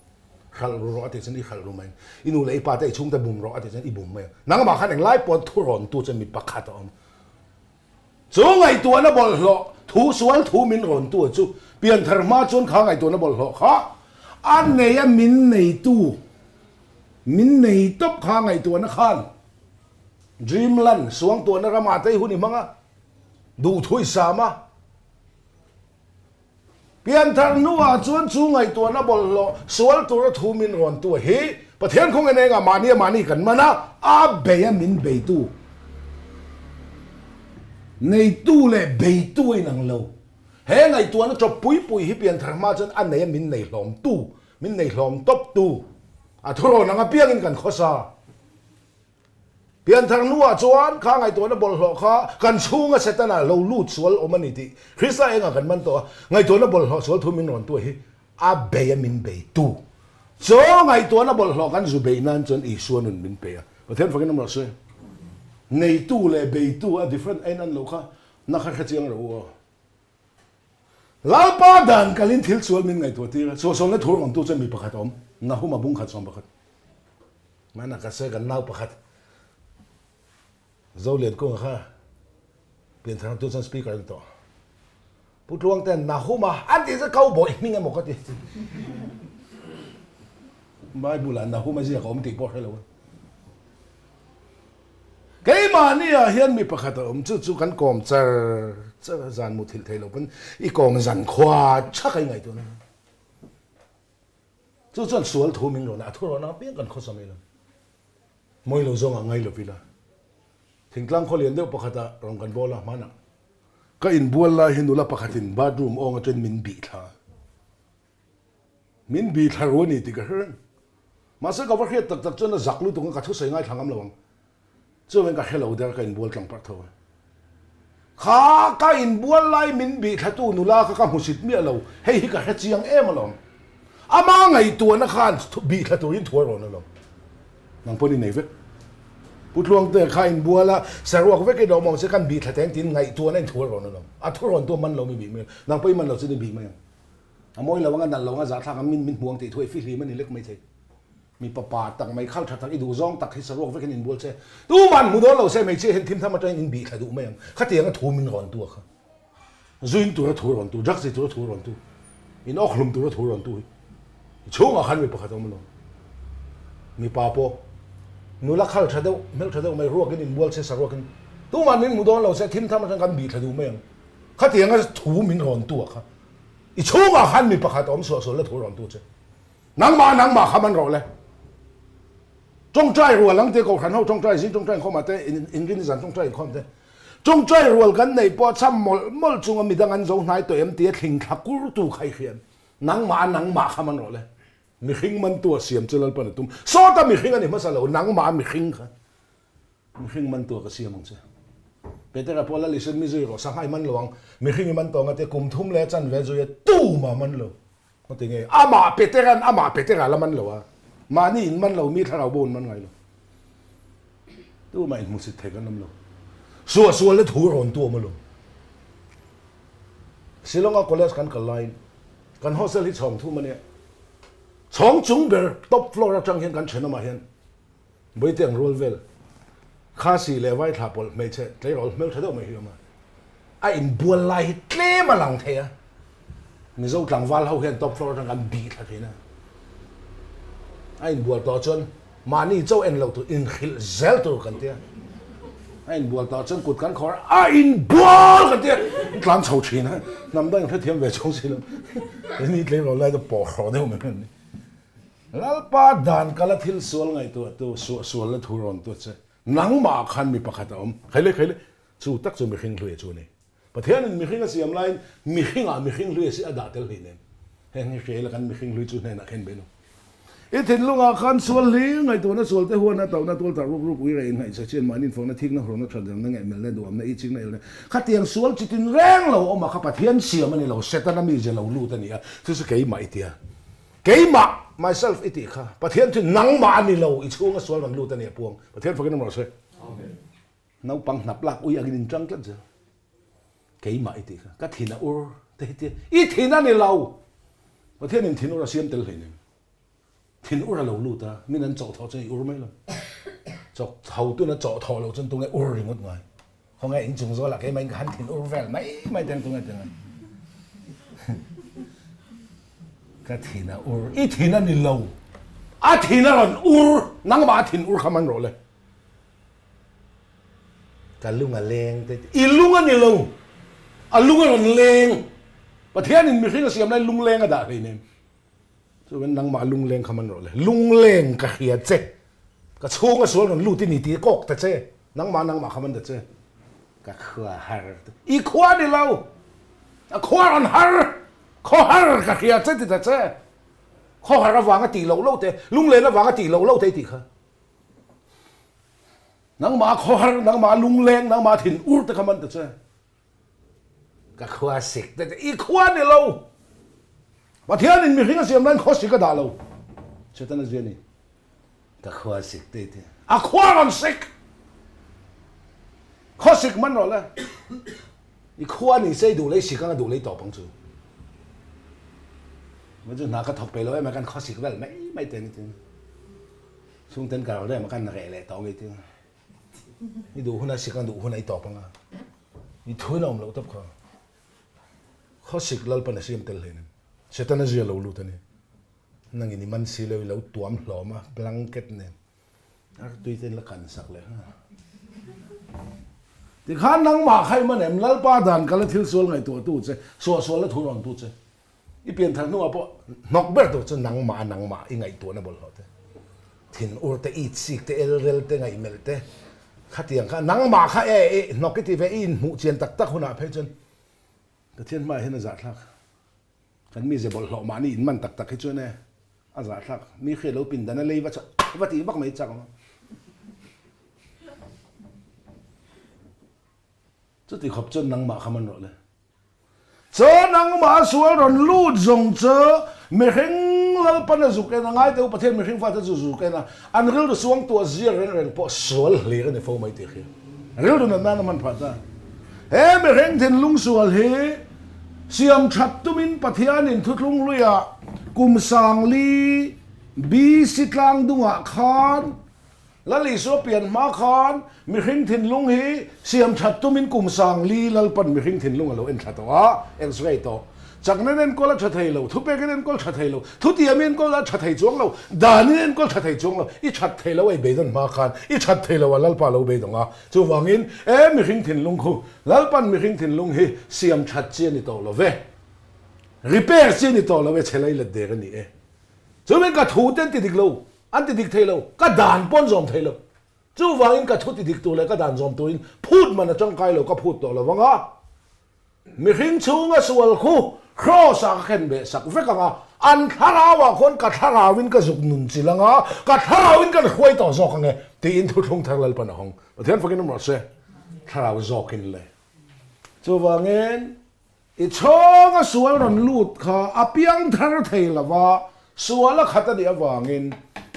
Hralh ru rawh a ti chuan i hralh ru mai ang. I nu leh i pa te i chhungte bum rawh a ti chuan i bum mai ang. Nangmah khan englai pawh thu rawn tu chuan mi pakhat a awm. Chu ngaihtuahna bawlhhlawh thu sual thu min rawn tu chu pianthar hma chuan kha ngaihtuahna bawlhhlawh kha a nei a min neitu min nei tawp kha ngaihtuahna khan Dreamland suangtuahna ramah te i hun i hmang a, duhthu i sam a. Pianthar hnuah chuan chu ngaihtuahna bawlhhlawh sual tura thu min rawn tu hi Pathian khaw nge nengah mahni a mahni kan man a, a bei a min beitu neitu leh beitu a inang lo. He ngaihtuahna chawp pui pui hi pianthar hma chuan a nei a min nei hlawm tu, min nei hlawm tawp tu, a thurawn ang apiangin kan khawsa. Pianthar hnuah chuan kha ngaihtuahna bawlhhlawh kha kan chhunga Setana lo lut sual awm a ni tih Krista engah kan man tawh a, ngaihtuahna bawlhhlawh sual thu min rawn tuah hi a bei a min beitu. Chaw ngaihtuahna bawlhhlawh kan zu beih nan chuan Isua nun min pe a, Pathian fakin awm rawh se. Neitu leh beitu a different a inan loh kha na kha hrechiang rawh u aw. Lalpa dan kalin thil sual min ngaihtuah tir a, suahsualna thu rawn tu chuan mi pakhat a awm, Nahuma bung khat 11. Hmanah ka sawi kan nau pakhat Zolian kunga kha pianthar tu chuan speaker a ni tawh. Pu Tluangtean Nahuma an tih chu cowboy hming emaw ka ti. Bible ah Nahuma ziak a awm tih pawh hre lo a. Keimahni ah hian mi pakhat a awm, chu chu kan kawm char char a, zan muthilh thei lo pawn i kawm zan khua chhak a i ngaihtuah na. Chu chuan sual thu min rawn a, a thu rawn apiang kan khawsa mai lo. Mawi lo zawngah ngai lo ila. Thingtlang khaw lian deuh pakhatah rawn kan bawl a, hmanah ka inbual lai hi nula pakhatin bathroom awng atangin min bih thla a. Min bih thla ru a ni tih ka hre reng. Mahse ka va hriat tak tak chuan a zak lutuk a, ka thusawi ngaithla ngam lo ang. Chuvangin ka hre lo der ka inbual tlang parh tho a. Kha ka inbual lai min bih thlatu nula kha ka hmusit miah lo, hei hi ka hre chiang em alawm. Ama ngaihtuahna khan bih thla turin thu a rawn alawm. Nang pawhin i nei vek. Pu Tluangte kha inbual a, saruak vek i dawm awm se kan bih thla teng tiin ngaihtuahna in thu a rawn alawm. A thu rawn tu a man lo mi bih mai ang. Nang pawh i man lo chuan i bih mai ang. A mawi lo ang a nalh lo ang a zahthlak ang min min hmu ang tih thu a i fihlim a ni lek mai thei. Mipa pa tak mai khal tha tak i duh zawng tak hi saruak vekin inbual che. Tuman hmu dawn lo se hmeichhia hian thim tham atangin in bih thla duh mai ang. Khatianga thu min rawn tu a kha. Zuin tura thu rawn tu, drugs ei tura thu rawn tu. In awk hlum tura thu rawn tu hi i chhungah khan mi pakhat a awm lo. Mipa pawh nula khal tha deuh, hmel tha deuh mai ruakin inbual se saruakin tuman min hmu dawn lo se thim tham atang kan bih thla duh mai ang. Khatianga thu min rawn tu ah kha i chhungah khan mi pakhat a awm suah sual la thu rawn tu che. Nangmah nangmah kha man rawh le. Tawngtai rual ang te Kohhran ho tawngtai zing tawngtai inkhawm ah te inrin zan tawngtai inkhawm te tawngtai rual kan neih pawh cham mawlh mawlh chunga midang an zo hnai tawh em tia thling thla kur tu kha i hriat. Nangmah a nangmah kha man rawh le. Mihring mantu a siam chu Lalpan a tum. Sawta mihring a ni hmasa lo, nangmah a mihring kha. Mihring mantu a ka siam ang che. Petera pawh Lal Isuan mi zui rawh, Sanghai man lo ang, mihring i man tawh anga tia kum thum leh chanve zui a tumah man lo. Ka ti nge, amah Petera'n amah Petera la man lo a, mahni in man lo, mi thlarau bo in man ngai lo. Tumah inhmusit thei kan awm lo. Suahsual le thu rawn tu awm alawm. Shillong-a college kan kal laiin kan hostel hi chhawng thum a nia. Chhawng chung ber top floor atang hian kan thenawmah hian Bawihte ang rual vel Khasi leh Vaithla pawlh hmeichhe tleirawl hmeltha deuh mai hi a awm a. A inbual lai hi tlem a lang thei a. Mizo tlangval ho hian top floor atang kan bih thla thin a. A inbual tawh chuan mahni chauh en loh tur inhrilh zel tur kan tia. A inbual tawh chuan kut kan khawr a, a inbual kan tia. An tlan chho thin a, hnam dang hrethiam ve chhung si lo. Ni tleirawl lai chu pawh hrawh deuh mai a ni. Lalpa dan kala thil sual ngaihtuah tu, suah sual la thu rawn tu che. Nangmah khan mi pakhat a awm. Khaile khaile, chu tak chu mihring hluia chu a ni. Pathianin mihring a siam laiin mihringah mihring hlui a si a dah tel hleinem. Heng hi hria ila kan mihring hlui chu hnenah khen ve lo. I thinlungah khan sual hlir ngaihtuahna sual te huana tauhna tualtah ruk ruk ui reh innghaihchhe chian mahni infawhna thikna hurna thatderna ngaihmelna duhamna ichikna elna khatiang sual chitin reng lo awm a kha Pathian siam a ni lo Setana mizia lo lut a ni a chu chu keimah i tia keimah myself i tih kha Pathian chu nangmah a ni lo i chhunga sual rawn lut a ni a puang Pathian fakin awm rawh se. Naupang hnap lak ui angin in tang tlat zel. Keimah i tih kha, ka thin a ur te hi tia, i thin a ni lo! Pathianin thin ur a siam tel hleinem. Thin ur a lo lut a, min an chawh thawh chuan i ur mai lo. Chawk tho tun a chawh thawh loh chuan tunge ur ringawt ngai. Khawnge inchung zawlah keimahin ka han thin ur vel mai mai ten tunge ti ngai. Ka thin a ur, i thin a ni lo. A thin a rawn ur, nangmah a thin ur kha man rawh le. Ka lung a leng te i lung a ni lo, a lung a rawn leng. Pathianin mihring a siam lai lungleng a dah hleinem. Chuan nangmah lungleng kha man rawh le. Lungleng ka hria che. Ka chhung a sual rawn lut i ni tih kawk ta che. Nangmah nangmah kha man ta che. Ka khua har te. I khua ni lo. A khua rawn har. Khaw har ka hria che ti ta che. Khaw har avanga tih loh loh te, lunglen avanga tih loh loh te i tih kha. Nangmah khawhar, nangmah lungleng, nangmah thin ur te kha man ta che. Ka khua sik te te, i khua ni lo. Pathianin mihring a siam laiin khaw sik a dah lo. Setana zia ni. Ka khua sik te te. A khua rawn sik. Khaw sik man rawh le. I khua ni se i duh lei sik anga duh lei tawp ang chu. Chu hna ka thawk pe lo em a kan khaw sik vel mai mai te ni tin. Chhungten ka ro rem a kan reh leh tawh ngei tia. I duh hun a sik a duh hun a i tawp anga. I thuin a awm loh tawp kha. Khawsik Lalpan a siam tel hleinem. Setana zia lo lut a ni. Nangin i man si lo i lo tuam hlawm a blanket nen. Ar tui te in la kan sak leh ha. Tikhan nangmah kha i man em Lalpa dan kala thil sual ngaihtuah tu che, suahsual la thu rawn tu che. I pianthar hnuah pawh hnawk ber tur chu nangmah a nangmah i ngaihtuahna bawlhhlawh te, thinur te, itsik te, elrel te, ngaihmelh te khatiang kha nangmah kha e i hnawk i ti ve i inhmuh chian tak tak hunah phei chuan Pathian hmaah hian a zahthlak. Kan mize bawlhhlawh mahni inman tak tak hi chuan e a zahthlak. Mi hriat lo pindan a lei va chah va tih vak mai chak ang a. Chuti khawp chuan nangmah kha man rawh le. Chaw nangmah a sual rawn lut zawng chu mihring Lalpan a zuk en a, ngai teh u Pathian mihring fate chu zuk en a, an rilru suang tuah zia reng reng pawh sual hlir a ni fo mai tih hria. Rilru nat nan a hman phah ta. He mihring thinlung sual hi siam that tumin Pathianin thuthlung hluiah kum sangli BC tlang dungah khan Lal Isua pian hma khan mihring thinlung hi siam that tumin kum 4000 Lalpan mihring thinlung a lo en thla tawh a, X-ray tawh. Chakna in enkawl a tha thei lo, thupek in enkawl tha thei lo, thutiam i enkawl a tha thei chuang lo, dan in enkawl tha thei chuang lo, i that thei lo a i beidawn hma khan i that thei lo a Lalpa lo beidawng a. Chuvangin, e mihring thinlung khu, Lalpan mihring thinlung hi siam that chi a ni tawh lo ve, repair chi a ni tawh lo e, chhe lei let der a ni e. Chuvangin ka thu te an ti dik lo, an ti dik thei lo, ka dan pawh an zawm thei lo. Chuvangin ka thu ti dik tur leh ka dan zawm turin phut man a tangkai lo, ka phut tawh lo vang a. Mihring chhunga sual khu Kraws-ah ka khen beh sak vek ang a, an thlarauah khuan ka thlarauin ka zuk nun chilh ang a, ka thlarauin kan hruai tawh zawk ang e, tiin thuthlung thar Lalpan a hawng. Pathian fakin awm rawh se, thlarau zawkin le. Chuvangin, i chhunga sual rawn lut kha a piang thar thei lo va, sual a khat a nih avangin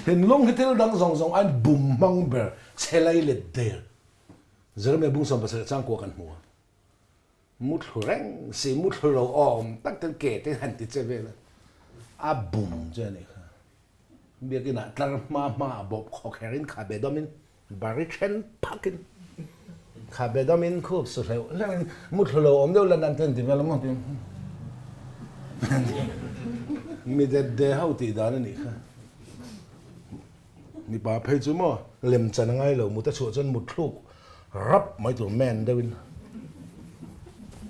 thinlung hi thil dang zawng zawng aiin bum hmang ber che lei let der. Jeremia bung 70 changkua kan hmu a. Muthlu reng si, muthlu lo awm tak ten ke te han ti che vel a, a bum che a nih kha. Biakinah tlar hma hma a bawp khawk her in khabe dawm in bari then phak in khabe dawm in khup su hleuh hleuh in muthlu lo awm deuh lan an ten ti vel a maw ti mi det de ho tih dan a nih kha. Mipa phei chu maw lem chan a ngai lo, mut a chhuah chuan mut thluk rap mai tur man deuh in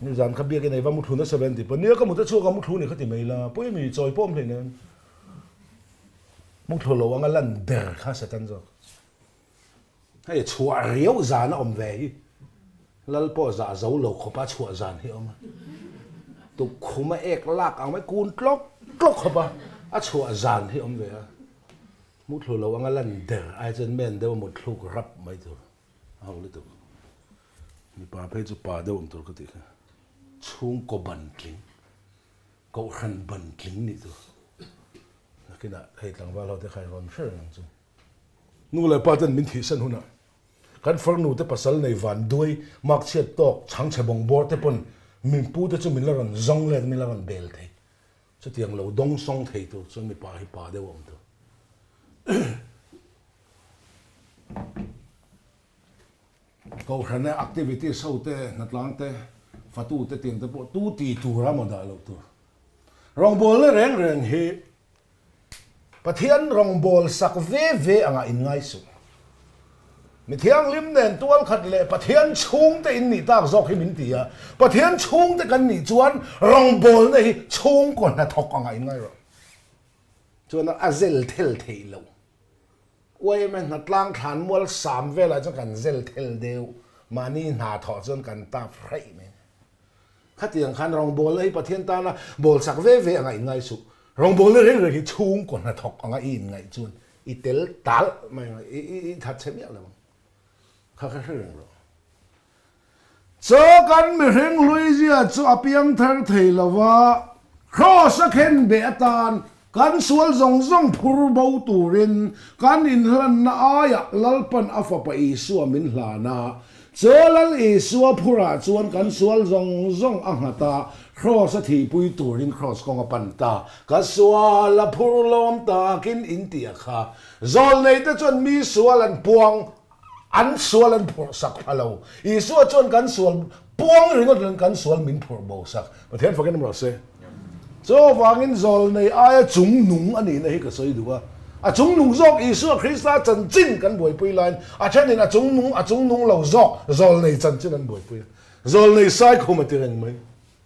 nizan kha biak in ei va mu thlu nasa ve an ti pawh nia ka mut a chhuak a mu thlu ni kha ti mai la pawi mi chawi pawh awm hlei nen mu thlu lo anga lan ber kha Satan zawk hei chhuah riau zan a awm ve hi lal pawh zah zo lo khawpa chhuah zan hi a awm a tukkhum a ek lak ang mai kun tlawk tlawk khawpa a chhuah zan hi a awm ve a. Muthlu lo anga lan der ai chuan men deuh a mutthluk rap mai tur a ho lutuk. Mipa phei chu pa deuh awm tur ka tih kha. Chhungkaw ban tling, kohhran ban tling nih tur. Nakinah hei tlangval ho te kha i rawn hre reng ang chu. Nu leh pa ten min thihsan hunah kan farnu te pasal nei van duai mak chhiat tawk chhangchhe bawng bawr te pawn min pu te chu min la rawn zawng let min la rawn bel thei. Chutiang lo dawng sawng thei tur chuan mipa hi pa deuh a awm tur. Kohhrana activities ho te, hnatlang te, fatu te tiang te pawh tu ti tura maw dah loh tur. Rawngbawlna reng reng hi Pathian rawngbâwl sak ve ve angah in ngai suh. Mi thianghlim nen tual khat leh Pathian chhungte in nih tak zawk hi min ti a, Pathian chhungte kan nih chuan rawngbâwlna hi chhungkaw hnathawk angah in ngai rawh. Chuan a zel thel theih loh. Uaime hnatlang thlan mual sam velah chuan kan zel thel deuh, mahni hna thawh chuan kan tap hraih mai. Khatiang khan rawngbawlna hi Pathian tana bawl sak ve ve anga inngai suh. Rawngbawlna reng reng hi chhungkaw hnathawk anga i inngaih chuan i tel talh mai ang, i that chhe miah lo ang. Kha kha hre reng rawh. Chaw kan mihring hluizia chu a piang thar thei lo va, Kraws a khen beh atan kan sual zawng zawng phur bo turin kan inhlanna aiah Lalpan a Fapa Isua min hlan a. Chaw Lal Isua phurah chuan kan sual zawng zawng a nghat a, Kraws a thihpui turin Kraws kawng a pan ta. Ka sual a phur lawm takin in ti a kha. Zawlneite chuan mi sual an puang, an sual an phurh sak pha lo. Isua chuan kan sual puang ringawt loin kan sual min phurh bo sak. Pathian fakin awm rawh se. Chuvangin zawlnei aia chungnung a nihna hi ka sawi duh a. A chungnung zawk Isua Krista chanchin kan buaipui laiin a thenin a chungnung a chungnung lo zawk zawlnei chanchin an buaipui a. Zawlnei Saikhum a ti reng mai.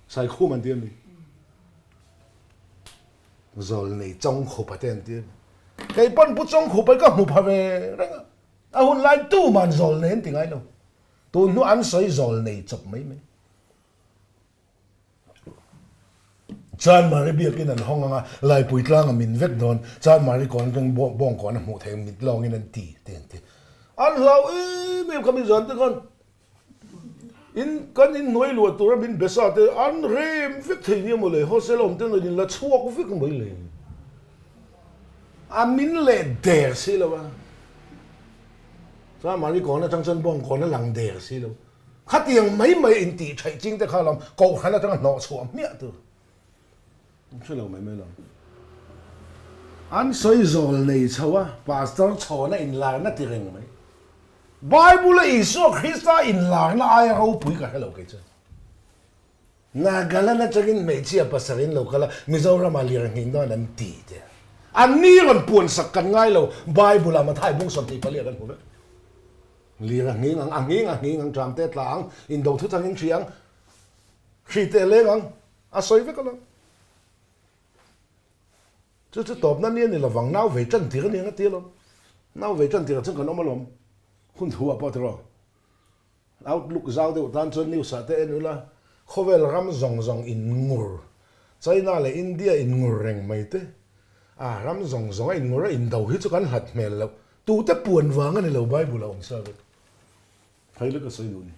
Saikhum an ti a mi? Zawlnei Chawngkhupa te an ti a mi? Kei pawn Pu Chawngkhupa hi ka hmu pha ve reng a. A hun lai tuman zawlnei an ti ngai lo. Tun hnu an sawi zawlnei chawp mai mai. Chanmari biakin an hawng anga Laipui tlang a min vek dawn, Chanmari kawn atang bawng kawn a hmuh theih ang mit lawngin an ti te an ti. An hlau em em kha min zan te khan in kan in hnuai luah tura min be sa te an rem vek thei nia mawle hostel awm te in la chhuak vek mai le. A min leh der si lo a, Chanmari kawn atang chuan bawng kawn a lang der si lo. Khatiang mai mai intih theih ching te kha lam kohhran atanga hnawh chhuah hmiah tur an hre lo mai mai lo. An sawi zawl nei chho a, Pastor chhawna inlarna ti reng mai. Bible a Isua Krista inlarna aia ropui ka hre lo kei chuan. Nagaland atangin hmeichhia pasarih an lo kal a, Mizoramah lir nghing dawn an ti te. An ni rawn puan sak kan ngai lo, Bible ah Mathai bung 24 ah kan hmu vek. Lir a nghing ang, a nghing a nghing ang, tram te tla ang, indo thu thangin hri ang, hri te leng ang, a sawi vek alawm. Chu chu tawpna ni a ni lovang, nau vei tan tir a ni ang a ti alawm. Nau vei tan tirah chuan kan awm alawm, hun thu ah pawh tiraw. Outlook zau deuh tan chuan news ah te en ula, khawvel ram zawng zawng in ngur, China leh India in ngur reng mai te, a ram zawng zawng a in ngur a indo hi chu kan hlat hmel loh, tute puan vang a ni lo Bible a awm sa vek. Thei lek a sawi duh ni.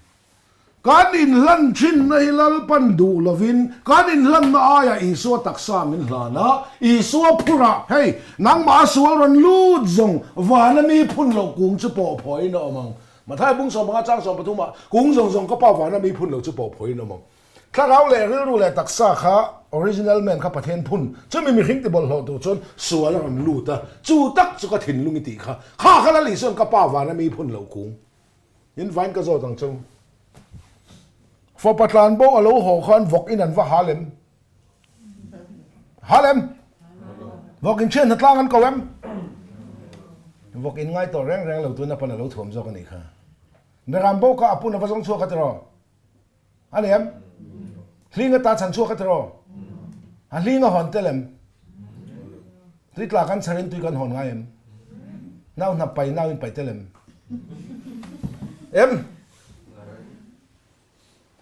Kan inhlan thinna hi Lalpan duh lovin kan inhlanna aiah Isua taksa min hlan a, Isua phurah hei nangmah a sual rawn lut zawng vana mi phun loh kung chu pawh phawiin a awm ang. Mathai bung 15 chang 13 ah kung zawng zawng ka pa vana mi phun lo chu pawh phawiin awm ang. Thlarau leh rilru leh taksa kha original man kha Pathian phun chumi mihring ti bawlhhlawh tur chuan sual a rawn lut a, chu tak chu ka thinlung i tih kha. Kha kha Lal Isuan ka pa vana mi phun lo kung in vain ka zawt ang cheu. Fapa tlanbo a lo haw khan vawk in an va hal em? Hal em? Vawk in thian hnatlang an ko em? Vawk in ngai tawh reng reng lo tuna pan a lo thuam zawk a nih kha. Beram bo kha a pun a va zawng chhuak a tiraw? A ni em? Hling ata chhan chhuak a tiraw? A hling a hawn tel em? Tui tla kan chharin tui kan hawn ngai em? Nau hnap pai nau in pai tel em? Em?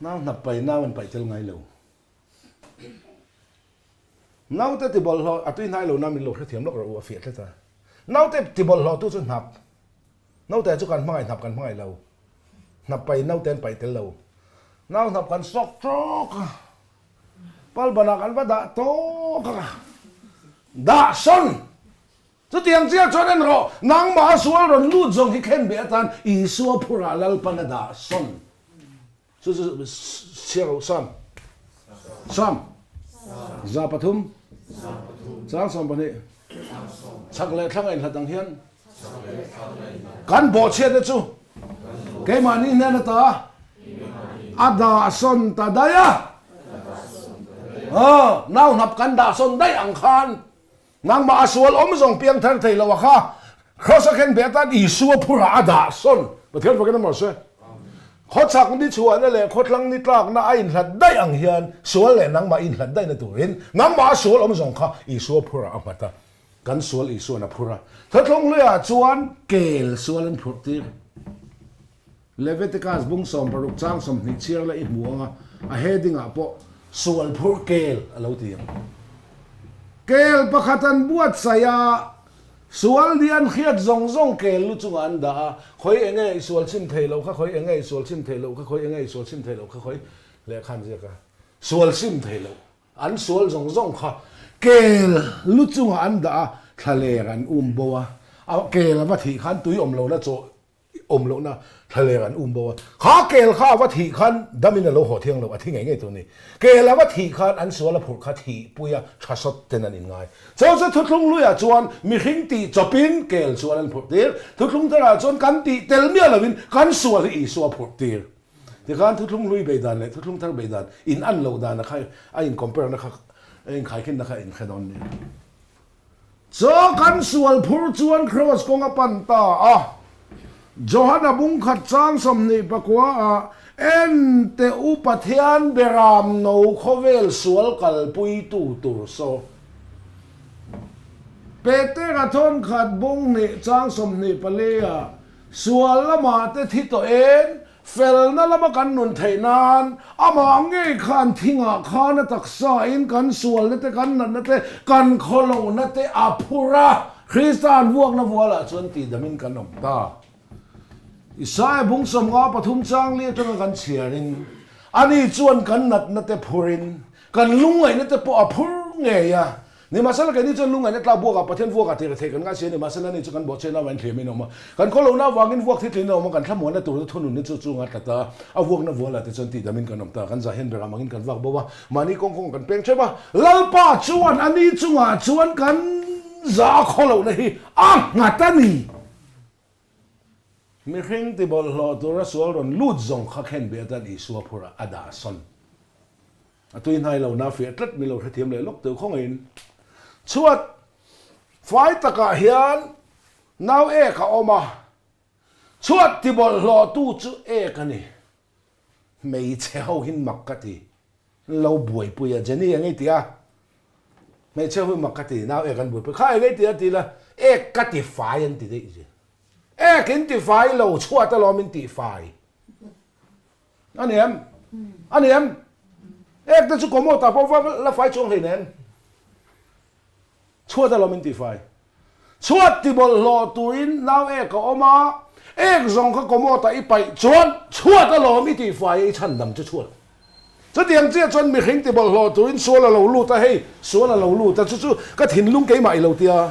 Nau hnap pai nau in pai tel ngai lo. Naute ti bawlhhlawh a tui hnai lo na min lo hrethiam lawk rawh u a fiah tlat a. Naute ti bawlhhlawh tu chu hnap. Naute chu kan hmangaih hnap kan hmangaih lo. Hnap pai naute an paih tel lo. Nau hnap kan sawk tawk a. Palbanah kan va dah tawk a. Dah sawn! Chutiang chiah chuan en rawh, nangmah a sual rawn lut zawng hi khen beh atan Isua phurah Lalpan a dah sawn. Chu chu chhiar rawh Sam. Sam. 300. Chang 12. Chhak leh thlang a inhlat ang hian. Kan bawhchhiatna chu keimahni hnen ata a dah sawn ta daih a. Nau hnap kan dah sawn daih ang khan Nangmah a sual awm zawng piang thar thei lo a kha Kraws a khen beh atan Isua phurah a dah sawn. Pathian fakin a mawh se. Khawchhak ni chhuahna leh khawthlang ni tlakna a inhlat daih ang hian sual leh nangmah inhlat daihna turin nangmah a sual awm zawng kha Isua phurah a nghat a. Kan sual Isuan a phur a. Thawthlawng hluiah chuan kel sual an phurh tir. Leviticus bung 60 chang 20 chhiar la i hmu ang a, a heading ah pawh sual phur kel a lo ti ang. Kel pakhat an buatsaih a, sual ni an hriat zawng zawng kel lu chungah an dah a, khawi enge i sual chim thei loh kha, khawi enge i sual chim thei loh kha, khawi enge i sual chim thei loh kha, khawi lehkha an ziak a, sual sim thei loh an sual zawng zawng kha kel lu chungah an dah a, thlaler an um bo a, a kel a va thih khan tui awm lohna chaw awm lohna thlaler an um bo a, kha kel kha a va thih khan damin a lo haw thiang lo, a thi ngei ngei tur a ni. Kel a va thih khan an sual a phurh kha thihpui a tha sawt ten an inngai. Chu chu thuthlung hluiah chuan mihring tih chawpin kel sual an phurh tir, thuthlung tharah chuan kan tih tel miah loin kan sual hi Isua phurh tir. Tikhan thuthlung hlui bei dan leh thuthlung thar bei dan in an loh dan a kha a in compare na kha a inkhaikhin na kha a inhre dawn nia. Chaw kan sual phur chuan Kraws kawng a pan ta a. Johana bungkhat chang 29 ah, En teh u Pathian beram no khawvel sual kalpuitu tur saw. Petera thawnkhat bung hnih chang 24 ah, Sual lamah te thi tawh en, felna lama kan nun theih nan, amah ngei khan thingah khan a taksa in kan sualna te, kan natna te, kan khawlohna te a phur a, Krista an vuakna vualah chuan tihdamin kan awm ta. Isaia bung 53 chang li atanga kan chhiarin, ani chuan kan natna te phurin, kan lungngaihna te pawh a phur ngei a, Nimahsela keini chuan lungngaihna tlak buakah Pathian vuakah tih rethei kan ngai si a ni. Mahsela ni chu kan bawhchhiatna avangin thliamin a awm a, kan khawlohna avangin vuak thil tlin a awm a, kan thlamuanna turna thununna chu chunga tlat a, a vuakna vualah te chuan tihdamin kan awm ta. Kan zah hian berah mangin kan vak bo a, mahni kawng kawngah kan peng ṭheuh a, Lalpa chuan a ni chungah chuan kan zah a khawlohna hi a nghat a ni. Mihring tibawlhhlawh tura sual rawn lut zawng kha khen beh atan Isua phurah a dah sawn. A tui hnai lo na fiah tlat min lo hrethiam leh lawk teuh khawngaihin. Chhuat fai takah hian nau ek a awm a, chhuat tibawlhhlawhtu chu ek a ni. Hmeichhe ho hin mak ka ti. Lo buaipui a, Jenny eng ei ti a? Hmeichhe ho hi mak ka ti, nau ek an buaipui. Kha eng ei ti a ti la, ek ka ti fai an ti daih zia. Ek in ti fai lo, chhuat alawm in ti fai. A ni em? A ni em? Ek te chu commode ah pawh va la fai chuang hleinem. Chhuat alawm in ti fai. Chhuat ti bawlhhlawh turin nau ek a awm a, ek zawng kha commode ah i paih chuan chhuat alawm i ti fai a i chhan dam chu chhuat. Chutiang chiah chuan mihring ti bawlhhlawh turin sual a lo lut a, hei sual a lo lut a, chu chu ka thinlung keimah i lo tia.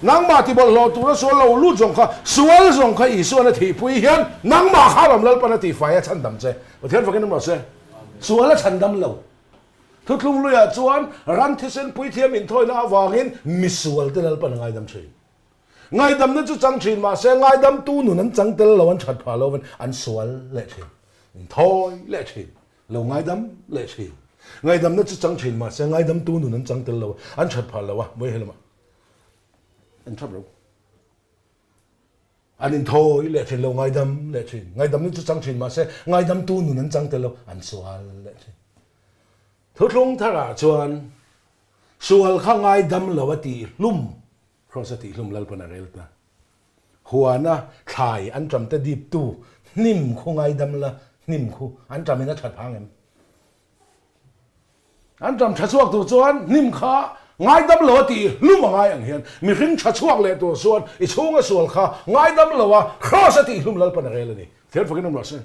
Nangmah ti bawlhhlawh tura sual lo lut zawng kha, sual zawng kha Isuan a thihpui hian nangmah kha alawm Lalpan a ti fai a chhan dam che. Pathian fakin awm rawh se. Sual a chhan dam lo. Thuthlung luiah chuan ram thisen puithiam inthawina avangin misual te Lalpan a ngaidam thin. Ngaidamna chu chang thin mahse ngaidamtu nun an chang tel lo, an that phah lo vin an sual leh thin, inthawi leh thin, lo ngaidam leh thin. Ngaidamna chu chang thin mahse ngaidamtu nun an chang tel lo, an that phah lo a, vawi he lamah an thap lo. An inthawi leh thin lo, ngaidam leh thin. Ngaidamna chu chang thin mahse ngaidamtu nun an chang tel lo, an sual leh thin. Thuthlung tharah chuan sual kha ngaidam lo a tih hlum, Kraws a tih hlum Lalpan a rel ta. Huana thlai an ṭam te diptu hnim khu ngaidam la, hnim khu an ṭamin a ṭhat phang em? An ṭam ṭha chhuak tur chuan hnim kha ngaidam lo a tih hlum a ngai ang hian mihring ṭha chhuak leh tur chuan i chhunga sual kha ngaidam lo a Kraws a tih hlum Lalpan a rel a ni. Thian fakin awm rawh se.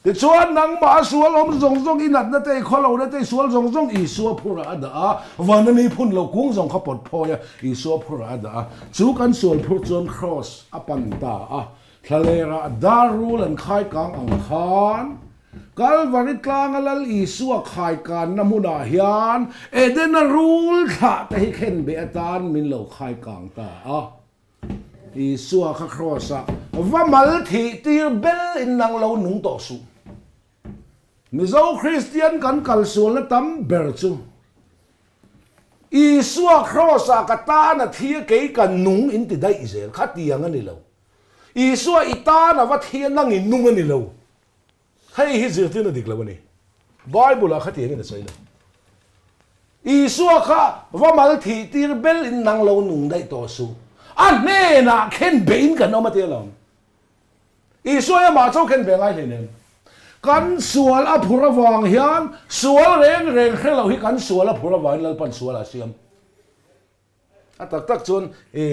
Tichuan nangmah a sual awm zawng zawng i natna te, i khawlohna te, i sual zawng zawng Isua phurah a dah a, vana mi phun lo kung zawng kha pawt phawi a, Isua phurah a dah a. Chu kan sual phur chuan Kraws a pan ta a, thlalerah dar rul an khai kang ang khan Kalvari tlanga Lal Isua khai kanna hmunah hian Edena rul thlah te hi khenbeh atan min lo khai kang ta a. Isua kha Kraws-ah va mal thih tir bel in nang lo nung tawh suh. Mizo Kristian kan kal sualna tam ber chu Isua Kraws-ah ka tan a thi a kei ka nung in ti daih zel kha tiang a ni lo. Isua i tan a va thi a nang i nung a ni lo. Hei hi zirtirna dik lo a ni. Bible-ah kha tiangin a sawi lo. Isua kha va mal thih tir bel in nang lo nung daih tawh suh. A hnenah khen beh in kan awm a ti alawm. Isua hi amah chauh khen beh ngai hleinem. Kan sual a phur avang hian sual reng reng hre lo hi kan sual a phur avangin Lalpan sual a siam. A tak tak chuan i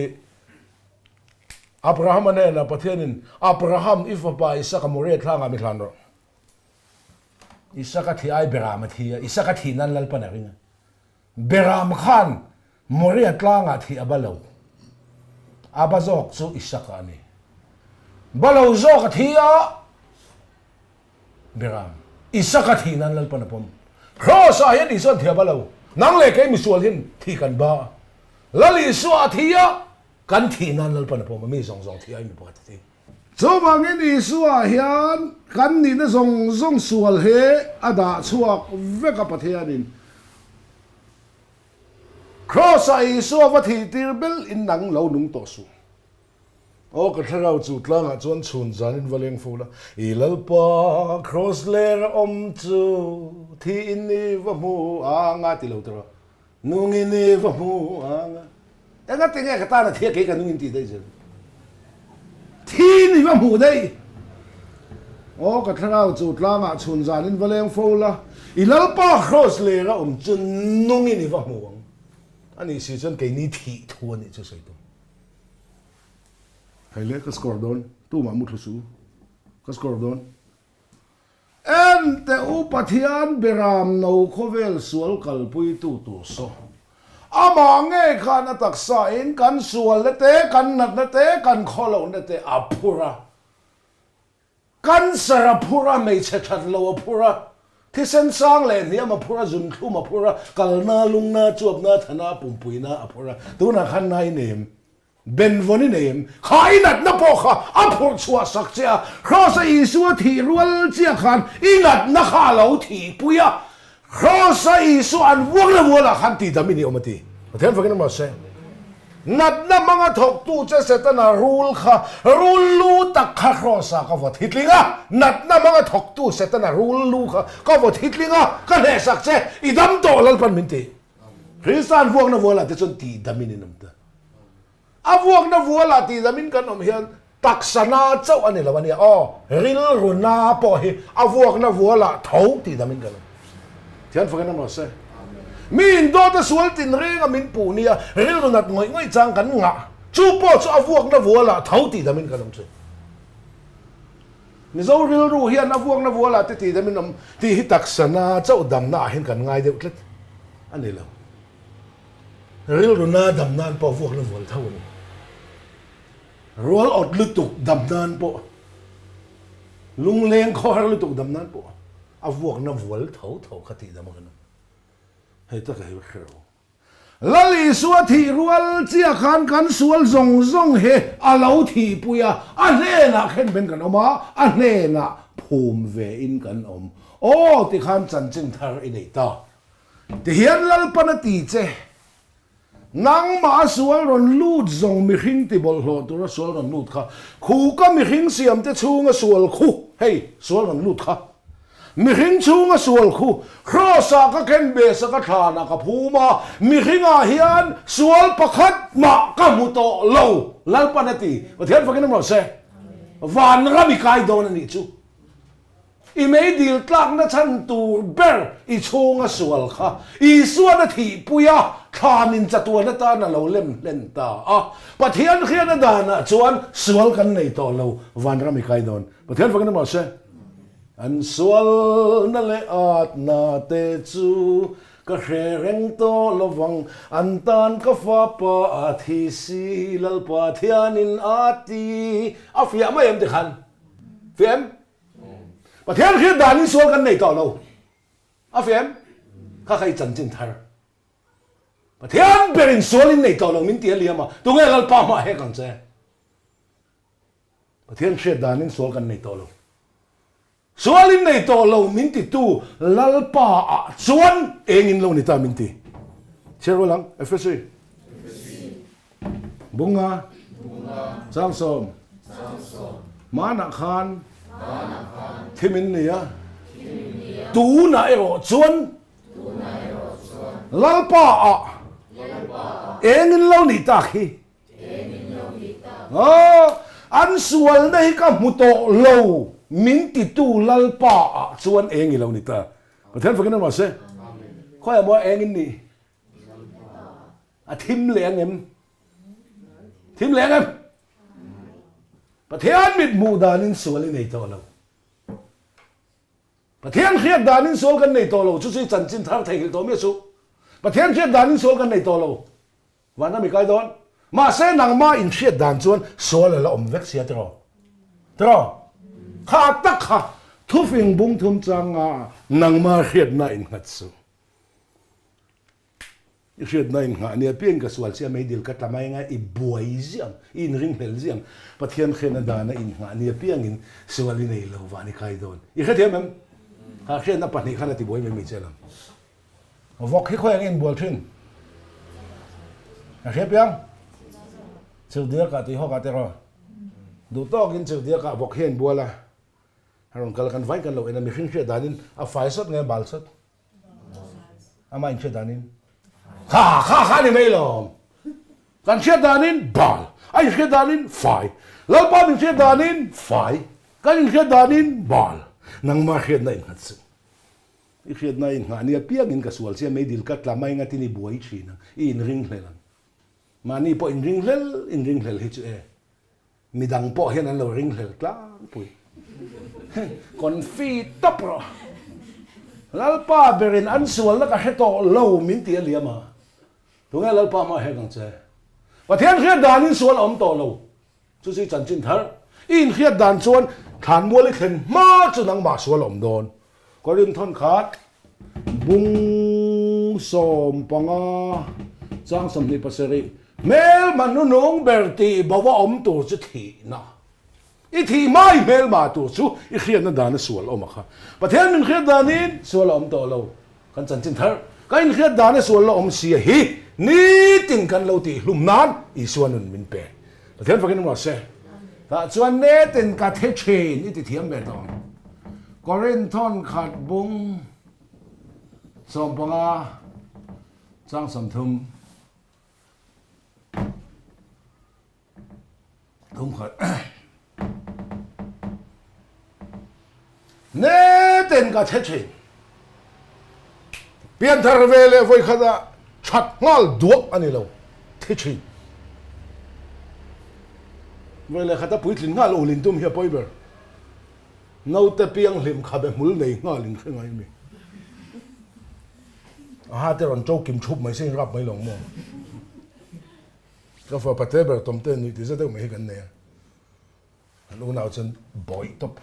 Abraham-a hnenah Pathianin, Abraham, i fapa Isaka Moriah thlangah mi hlan rawh. Isaka thi ai Beram a thi a, Isaka thih nan Lalpan a ring a. Beram khan Moriah tlangah thih a ba lo. A ba zawk chu Isaka a ni. Ba lo zawk a thi a, Beram, Isaka thih nan Lalpan a pawm. Kraws-ah hian Isua'n thih a ba lo. Nang leh kei misual hian thih kan ba a. Lal Isua a thi a, kan thih nan Lalpan a pawm a, mi zawng zawng thih aiin mi pakhat a thi. Chuvangin Isua hian kan nihna zawng zawng sual he a dah chhuak vek a Pathianin. Kraws-ah Isua va thih tir bel in nang lo nung tawh suh. Aw ka thlarau chu tlangah chuan chhun zanin va leng fo la, i Lalpa kraws ler a awm chu thi in i va hmu anga ti lo tawh rawh, nung in i va hmu anga. Enga ti nge ka tan a thia kei ka nung in tih daih zel. Thi in i va hmu daih. Aw ka thlarau chu tlangah chhun zanin va leng fo la, i Lalpa kraws ler a awm chu nung in i va hmu ang. Anih si chuan keini thih thu anih chu sawi tum. Hei le ka score dawn, tumah mu thlu su, ka score dawn. En teh u Pathian Beram no khawvel sual kalpui tu tur saw. Amah ngei khan a taksa in kan sualna te, kan natna te, kan khawlohna te a phur a. Cancer a phur a, hmeichhe that lo a phur a, thisen sang leh hniam a phur a, zunthlum a phur a, kalna, lungna, chuapna, thana, pumpuina a phur a. Tunah khan na i nei em? Benvawn i nei em? Kha i natna pawh kha a phurh chhuah sak che a, Kraws-a Isua thih rual chiah khan i natna kha a lo thihpui a. Kraws-a Isua an vuak la vualah khan tihdam i ni awm a ti. Pathian fakin awm rawh se. Natna hmanga thawktu che Setana rul kha rul lu tak kha Kraws-ah ka vaw thitling a, natna hmanga thawktu Setana rul lu kha ka vaw thitling a, ka hnehsak che, i dam tawh Lalpan min ti. Krista an vuakna vualah te chuan tihdamin in awm ta. A vuakna vualah tihdamin kan awm hian taksa na chauh a ni lo a nia aw, rilru na pawh hi a vuakna vualah tho tihdamin kan awm. Thian fakin awm rawh se. Mi indawta sual tinrenga min puh nia rilru nat ngawih ngawih chang kan ngah, chu pawh chu a vuakna vualah tho tihdamin kan awm thin. Mizo rilru hian a vuakna vualah te tihdamin awm tih hi taksa na chauh damna ah hian kan ngai deuh tlat a ni lo. Rilru na dam nan pawh vuakna vual tho a ni. Rual awt lutuk dam nan pawh, lungleng khawhar lutuk dam nan pawh a vuakna vual tho tho kha tih dam a kan awm. Hei taka hi hre rawh. Lal Isua thih rual chiah khan kan sual zawng zawng hi a lo thihpui a, a hnenah khen ben kan awm a, a hnenah phum ve in kan awm. Aw tikhan chanchin thar i nei ta. Tihian Lalpan a ti che, Nangmah a sual rawn lut zawng mihring ti bawlhhlawh tura sual rawn lut kha, khu ka mihring siamte chhunga sual khu, hei, sual rawn lut kha, mihring chhunga sual khu, Kraws-ah ka ken besa ka thlanah ka phum a, mihringah hian sual pakhat mah ka hmu tawh lo, Lalpan a ti. Pathian fakin awm rawh se. Vanram i kai dawn a nih chu. I meidil tlakna chhan tur ber i chhunga sual kha Isuan a thihpui a, thlanin chatuan atan a lo lem hlen ta a. Pathian hriatna danah chuan sual kan nei tawh lo, vanram i kai dawn. Pathian fakin a mah se. An sualna leh atna te chu ka hre reng tawh lovang, an tan ka fapa a thi si, Lalpa thianin a ti. A fiah mai em tikhan? Fiah em? Pathian hriat danin sual kan nei tawh lo. A fiah em? Kha kha i chanchin thar. Pathian berin sual in nei tawh lo min ti a liam a, tunge Lalpa hmah hek ang che? Pathian hriat danin sual kan nei tawh lo. Sual in nei tawh lo min titu Lalpa ah chuan eng in lo ni ta min ti. Chhiar rual ang, Efesi. Bunga, Changsawm, Hmanah khan thim in ni a, tunah erawh chuan Lalpa ah eng in lo nih tak hi? An sualna hi ka hmu tawh lo min titu Lalpa ah chuan eng i lo ni ta. Pathian fakin awm rawh se. Khawiah maw eng in nih? A thim leh ang em? Thim leh ang em? Pathian mit hmuh danin sual i nei tawh lo. Pathian hriat danin sual kan nei tawh lo. Chu chu i chanchin thar theihnghilh tawh miah suh. Pathian hriat danin sual kan nei tawh lo. Vanram i kai dawn. Mahse nangmah in hriat dan chuan sual a la awm vek sia tiraw? Tiraw? Kha tak kha thufing bung thum changa nangmah hriatna innghat suh. I hriatna in nghah nia piang ka sual chiah mai dil ka tla mai anga i buai ziah ang, i inring hlel ziah ang. Pathian hriatna dana in nghah nia piangin sual i nei lo van i kai dawn. I hrethiam em? Kha hriatna pahnih khan a ti buai mai mai che lam. Vawk hi khawi ang inbual thin? A hria piang? Chirhdiakah tih hawkah te rawh. Duh tawkin chirhdiakah vawk hi a inbual a. A rawn kal a, kan vain kan lo en a, mihring hriat danin a fai sawt nge a bal sawt? Amah in hriat danin kha kha kha ni mai lawm. Kan hriat danin bal, a in hriat danin fai, Lalpa min hriat danin fai, kan in hriat danin bal. Nangmah hriatna in nghat suh. I hriatna in nghah nia piangin ka sual chiah mai dil ka tla mai ngatin i buai thin ang, i inringhlel ang. Mahni pawh inringhlel inringhlel hi chu e. Midang pawh hian an lo ringhlel tlangpui. Confi tawp rawh. Lalpa berin an sualna ka hre tawh lo min ti a liam a. Tunge Lalpa hmah hek ang che? Pathian hriat danin sual a awm tawh lo. Chu chu i chanchin thar. I inhriat dan chuan thlanmual i thlen hma chu nangmah sual a awm dawn. Korinthon khat bung 15 chang 27 Hmelma hnunung ber tih bo a awm tur chu thihna. I thih hma i hmelma tur chu i hriatna dana sual awm a kha. Pathian min hriat danin sual a awm tawh lo. Kan chanchin thar, Ka inhriat dan a sual la awm sia hi nitin kan lo tih hlum nan Isua nun min pe. Pathian fakin awm rawh se. Tah chuan nitin ka thi thin i ti thiam ve tawh ang. Korinthon khat bung 15 chang 30. Thum khat. Neten ka che thin. Pianthar ve leh vawi khat ah that nghal duak a ni lo. Thi thin. Vawi leh khat a puitlin nghal ulin tum hi a pawi ber. Naute piang hlim khabe hmul nei nghal in hre ngai mi. Aha te rawn to kim thup mai se in rap mai lo maw. Ka fapa te ber tawmte nuih ti za deuh mai hi kan nei a, kan unau chuan bawih tawp.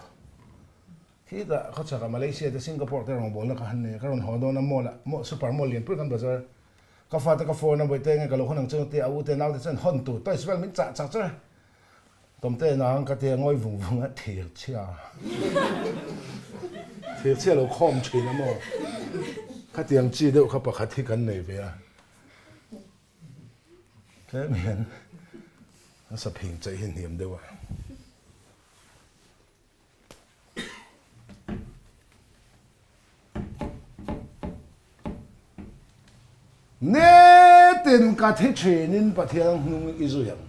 Khitah khawchhakah Malaysia te Singapore te rawngbawlna ka han nei a, ka rawn haw dawn a mall ah, mall super mall lian pui kan bazar. Ka fate ka phone a bawihte nge ka lo hawn ang che tia a u te naute chuan hawn tur toys vel min chah chak char a. Tawmte nang ka tia ngawi vung vung a thir chhia. Thir chhia lo khawm thin a maw. Khatiang chi deuh kha pakhat hi kan nei ve a. Tlem hian a saphing chaih hi hniam deuh a. Nitin ka thi thinin Pathian hnung i zui ang.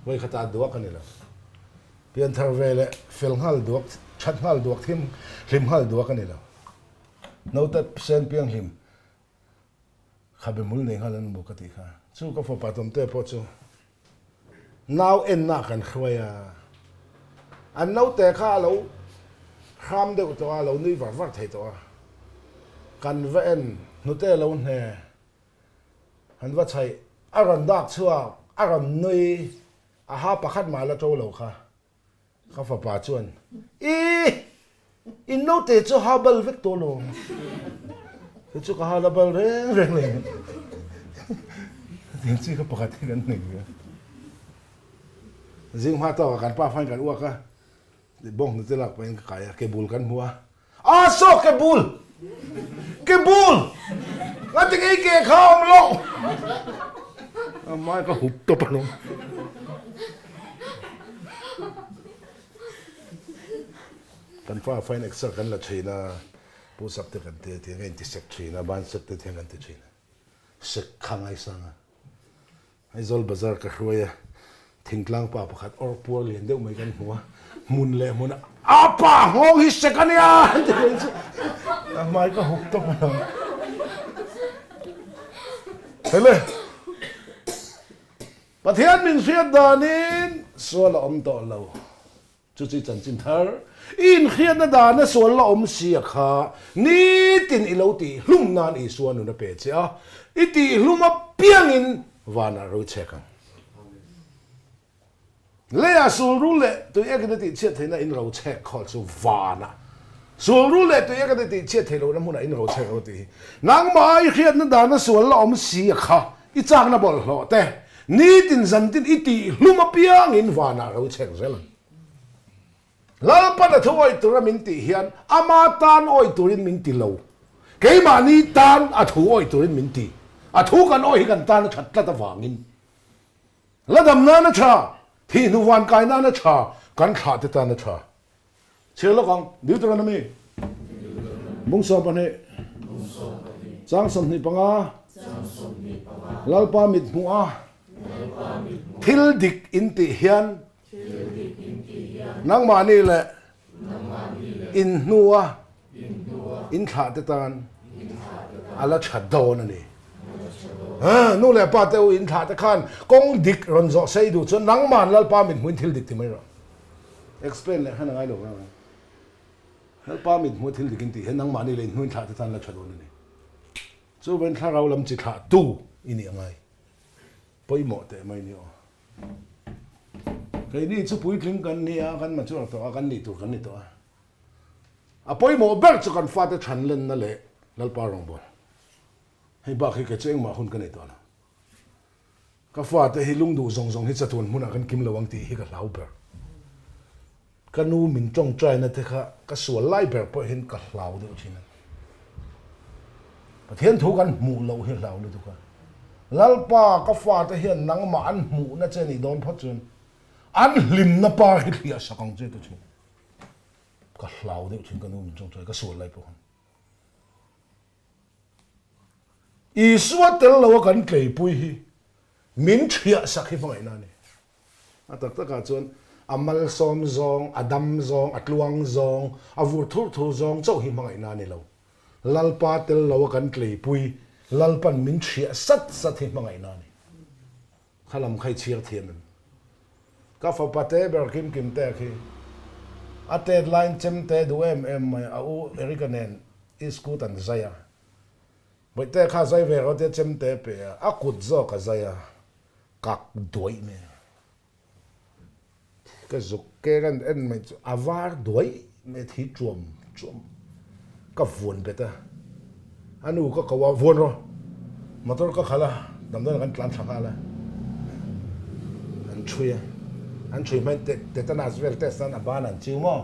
Vawi khatah duak a ni lo. Pianthar ve leh fel nghal duak, that nghal duak, thim hlim nghal duak a ni lo. Naute sen pianghlim Khabe hmul nei nghal an maw ka tih kha. Chu ka fapa Tawmte pawh chu nau enna kan hruai a, an naute kha a lo hram deuh tawh a, a lo nui var var thei tawh a. Kan va en hnute lo hne, han va chhaih, a rawn dak chhuak, a rawn nui, a ha pakhat mah la to lo kha. Ka fapa chuan, Ih! In naute chu ha bal vek tawh lo. Kei chu ka ha la bal reng reng lo. Hetiang chi kha pakhat hi kan nei ve a. Zing hma tawkah kan pa fain kan uak a, bawng hnute lak pahin ka kai a, ke bul kan hmu a. A saw ke bul! Ke bul! Ngati ngei ke kha awm lo! A mai ka hup tawp alawm. Kan fa fain exer kan la thin a, push up te kan ti a, tiang a inti sek thin a, ban sek te thiang kan ti thin a. Sek kha ngaisang a. Aizawl bazar ka hruai a, thingtlang pa pakhat awr puar lian deuh mai kan hmu a, hmun leh hmun a, A pa nghawng hi sek a nia! an ti mai chu a hmai ka hup tawp a lo. Hele! Pathian min hriat danin sual a awm tawh lo. Chu chi chanchin thar i inhriatna dana sual la awm si a kha nitin i lo tih hlum nan Isua nun a pe che a, i tih hlum apiangin vanah ro chhek ang. Leiah sulrul leh tui ekin a tih chhiat theihna in ro chhek khawl chu vanah sulrul leh tui ekin a tih chhiat theih lohna hmunah in ro chhek ro tih hi nangmah i hriatna dana sual la awm si a kha i chakna bawlhhlawh te nitin zantin i tih hlum apiangin vanah ro chhek zel ang. Lalpan a thu awih tura min tih hian ama tan awih turin min ti lo. Keimahni tan a thu awih turin min ti. A thu kan awih hi kan tan a that tlat avangin la dam nan a tha, thih hnu van kai nan a tha, kan thlah te tan a tha. Chhiar lawk ang, Deuteronomy bung 12, chang 25, Lalpa mit hmuh a thil dik in tih hian Nangmahni leh in hnua in thlah te tan a la tha dawn a ni. Nu leh pa te u in thlah te khan kawng dik rawn zawh sei duh chuan nangman Lalpa mithmuhin thil dik ti mai rawh. Explain leh khan a ngai lo vang. Lalpa mithmuh thil dik in tih hian nangmahni leh in hnu in thlah te tan la tha dawn a ni. Chuvain thlarau lam chi thlah tu i nih a ngai. Pawimawh teh mai ni aw. Keini chu puitling kan ni a, kan mature tawh a, kan nih tur kan ni tawh a. A pawimawh ber chu kan fate chhan lenna leh Lalpa rawngbâwl. Hei bak hi kei chu engmah hun ka nei tawh lo. Ka fate hi lungduh zawng zawng hi chatuan hmunah kan kim lo ang tih hi ka hlau ber. Ka nu min tawngtaina te kha ka sual lai ber pawhin ka hlau deuh thin a. Pathian thu kan hmuh loh hi hlau lutuk a. Lalpa ka fate hian nangmah an hmuhna che nih dawn phawt chuan an hlimna par hi thliah sak ang che ti thin. Ka hlau deuh thin ka nu min tawngtai ka sual lai pawh khan. Isua tel lo a kan tleipui hi min thiah sak hi hmangaihna a ni. A tak takah chuan a malsawm zawng, a dam zawng, a tluang zawng, a vur thur thur zawng chauh hi hmangaihna a ni lo. Lalpa tel lo a kan tleipui Lalpan min thiah sat sat hi hmangaihna a ni. Kha lam kha i chhiar thiam em? Ka fapa te ber Kim Kim te khi a tet laiin chem te duh em em mai a u Erica nen i scoot an zai a, Bawihte kha zai ve rawh tia chem te pe a, a kut zawk a zai a, kak duaih mai a. Ka zuk ke kan en mai chu a var duaih mai a thi tuam tuam ka vuan bet a, a nu ka ko a vuan rawh motor ka khalh a damdawiin kan tlan thla nghal a, an chhui a, an chhui hmain tetanus vel test nan a ban an chiu maw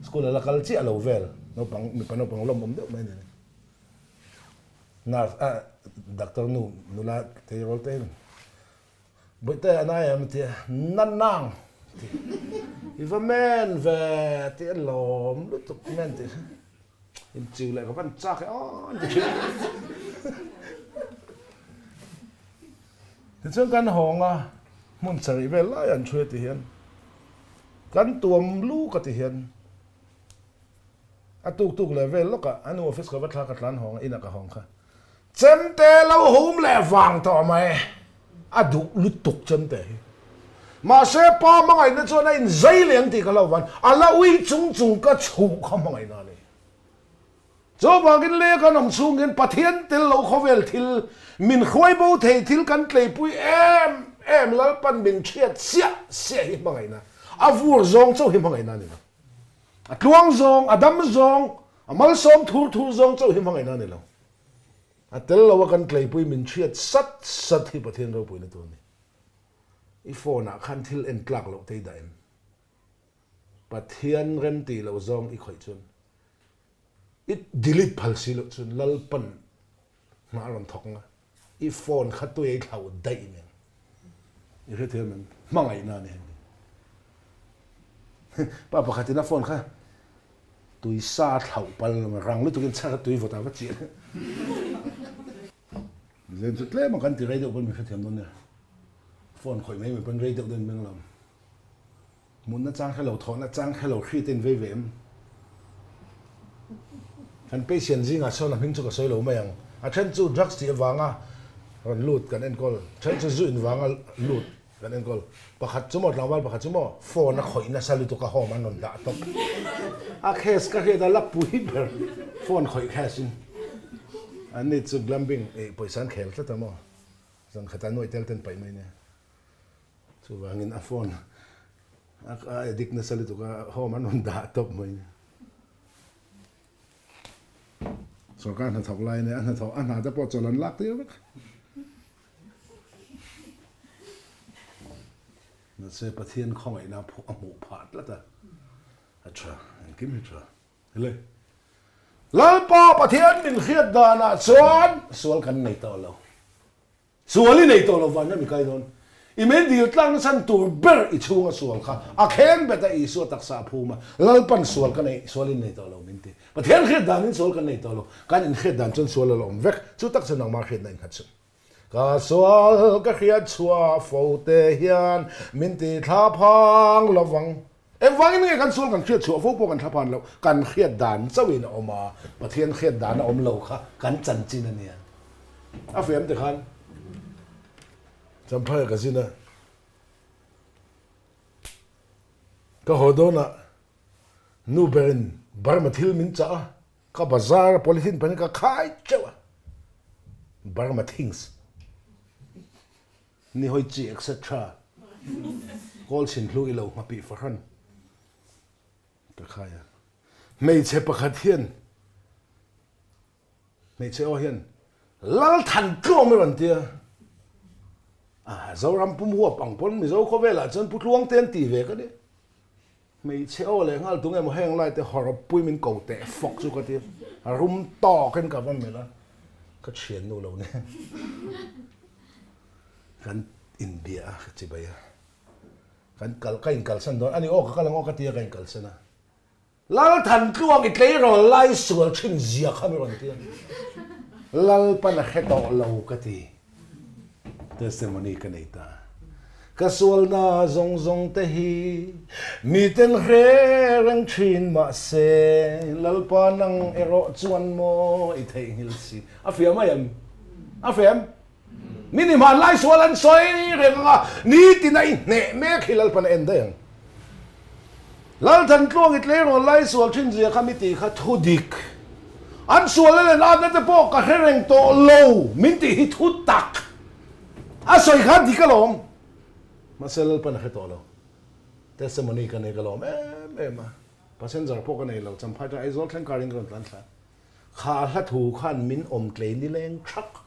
school a la kal chiah lo vel naupang mipa naupang lawmawm deuh mai a ni. Nurse ah doctor nu nula tleirawl te hian Bawihte a nai em tia na nang ti i va men ve ti a lawm lutuk men tih in chiu leh ka van chak e aw an ti thin. Tichuan kan hawng a hmun sarih vel lai an thu ti hian kan tuam lu ka ti hian a tuk tuk leh vel lawkah a nu office ka va thla ka tlan hawng a inah ka hawng kha Chemte lo hum leh vang tawh mai. A duh lutuk chemte hi. Mahse pa hmangaihna chuan a inzai leh ang tih ka lo van, a la ui chung chung ka chhuh kha hmangaihna a ni. Chuvangin leh kan awm chhungin Pathian tel lo khawvel thil min hruai bo thei thil kan tleipui em em Lalpan min hriat siah siah hi hmangaihna, a vur zawng chauh hi hmangaihna a ni lo. A tluang zawng, a dam zawng, a malsawm thur thur zawng chauh hi hmangaihna a ni lo. A tel lo a kan tleipui min hriat sat sat hi Pathian ropuina tur a ni. I phone ah khan thil en tlak loh te i dah em? Pathian rem tih loh zawng i khawih chuan i delete phal si loh chuan Lalpan hna a rawn thawk ang a, i phone kha tui a i thlauh daih nen i hrethiam em? Hmangaihna a ni heng hi. Pa pakhatin a phone kha Tui sa thlauh pal rang lutukin chhak a tui vawt a va chiah. Zem chu tlem a kan ti rei deuh pawn min hrethiam dawn nia. Phone khawih mai mai pawn rei deuh dawn meng lo. Mutna chang hre lo, thawhna chang hre lo hri te in vei ve em? Kan patient zingah sawn a hming chu ka sawi lo mai ang. A then chu drugs tih avanga rawn lut kan enkawl, then chu zu in vanga lut. Kan enkawl pakhat chu maw tlangval pakhat chu maw phone a khawih nasa lutuk a home an rawn dah tawp a case ka hriat a la pui ber phone khawih case in an ni chu glambing eh pawisa an khel tlat a maw zan khat a nuai tel ten paih mai nia chuvangin a phone a addict nasa lutuk a home an rawn dah tawp mai nia sorkar hnathawk lai ania a hnathawk a hna te pawh chawlh an lak tir vek. Mahse Pathian khawngaihna a hmuh phah tlat a, a tha, engkim hi tha. Hele. Lalpa Pathian min hriat danah chuan sual kan nei tawh lo. Sual i nei tawh lo vanram i kai dawn. I mei dil tlakna chhan tur ber i chhunga sual kha a kheng bet a Isua taksa a phum a, Lalpan sual ka nei, sual in nei tawh lo min ti. Pathian hriat danin sual kan nei tawh lo, kan inhriat dan chuan sual a la awm vek, chu tak chu nangmah hriatna innghat suh. Ka sual ka hriat chhuah fo te hian min ti thla phang lo vang. Engvangin nge kan sual kan hriat chhuah fo pawh kan thla phan loh, kan hriat dan chauhin a awm a, Pathian hriat dan a awm lo kha kan chanchin a nia. A fiam ti khan Champhai ka zin a, ka haw dawnah nu berin Burma thil min chah a, Ka bazar a polythene panin ka khai teuh a, Burma things, ni hawi chi etc. Kawl chhin hlu i lo nghapih fahran ka khai a. Hmeichhe pakhat hian, hmeichhe aw hian Lalthan tlawm i rawn ti a, Zoram pum huap ang pawn Mizo khawvelah chuan Pu Tluangte an ti ve ka ni. Hmeichhe aw leh nghal tunge maw heng lai te hawrawppui min ko teh fawk chu ka ti a, rum tawkin ka va melh a. Ka thiannu lo nen kan inbia a, ka chibai a. Kan kal, ka inkalsan dawn a ni aw, ka kal ang aw ka ti a, ka inkalsan a. Lalthantluang i tleirawl lai sual thin zia kha mi rawn ti a, Lalpan a hre tawh lo ka ti. Testimony ka nei ta. Ka sualna zawng zawng te hi miten hre reng thin mahse Lalpa nang erawh chuan maw i theihnghilh si. A fiah mai em? A fiah em? Mi ni hmanlai sual an sawi reng ang a, nitin a i hneh mek hi Lalpan a en daih ang. Lalthantluang i tleirawl lai sual thin zia kha mi tih kha thu dik. An sual a len atna te pawh ka hre reng tawh lo min tih hi thu tak. A sawi kha dik alawm. Mahse Lalpan a hre tawh lo. Testimony ka nei ka lawm em em a. Passenger pawh ka nei lo, Champhai ṭang Aizawl thleng karin ka rawn tlan thla. Kha hla thu khan min awm tlei nileng thak.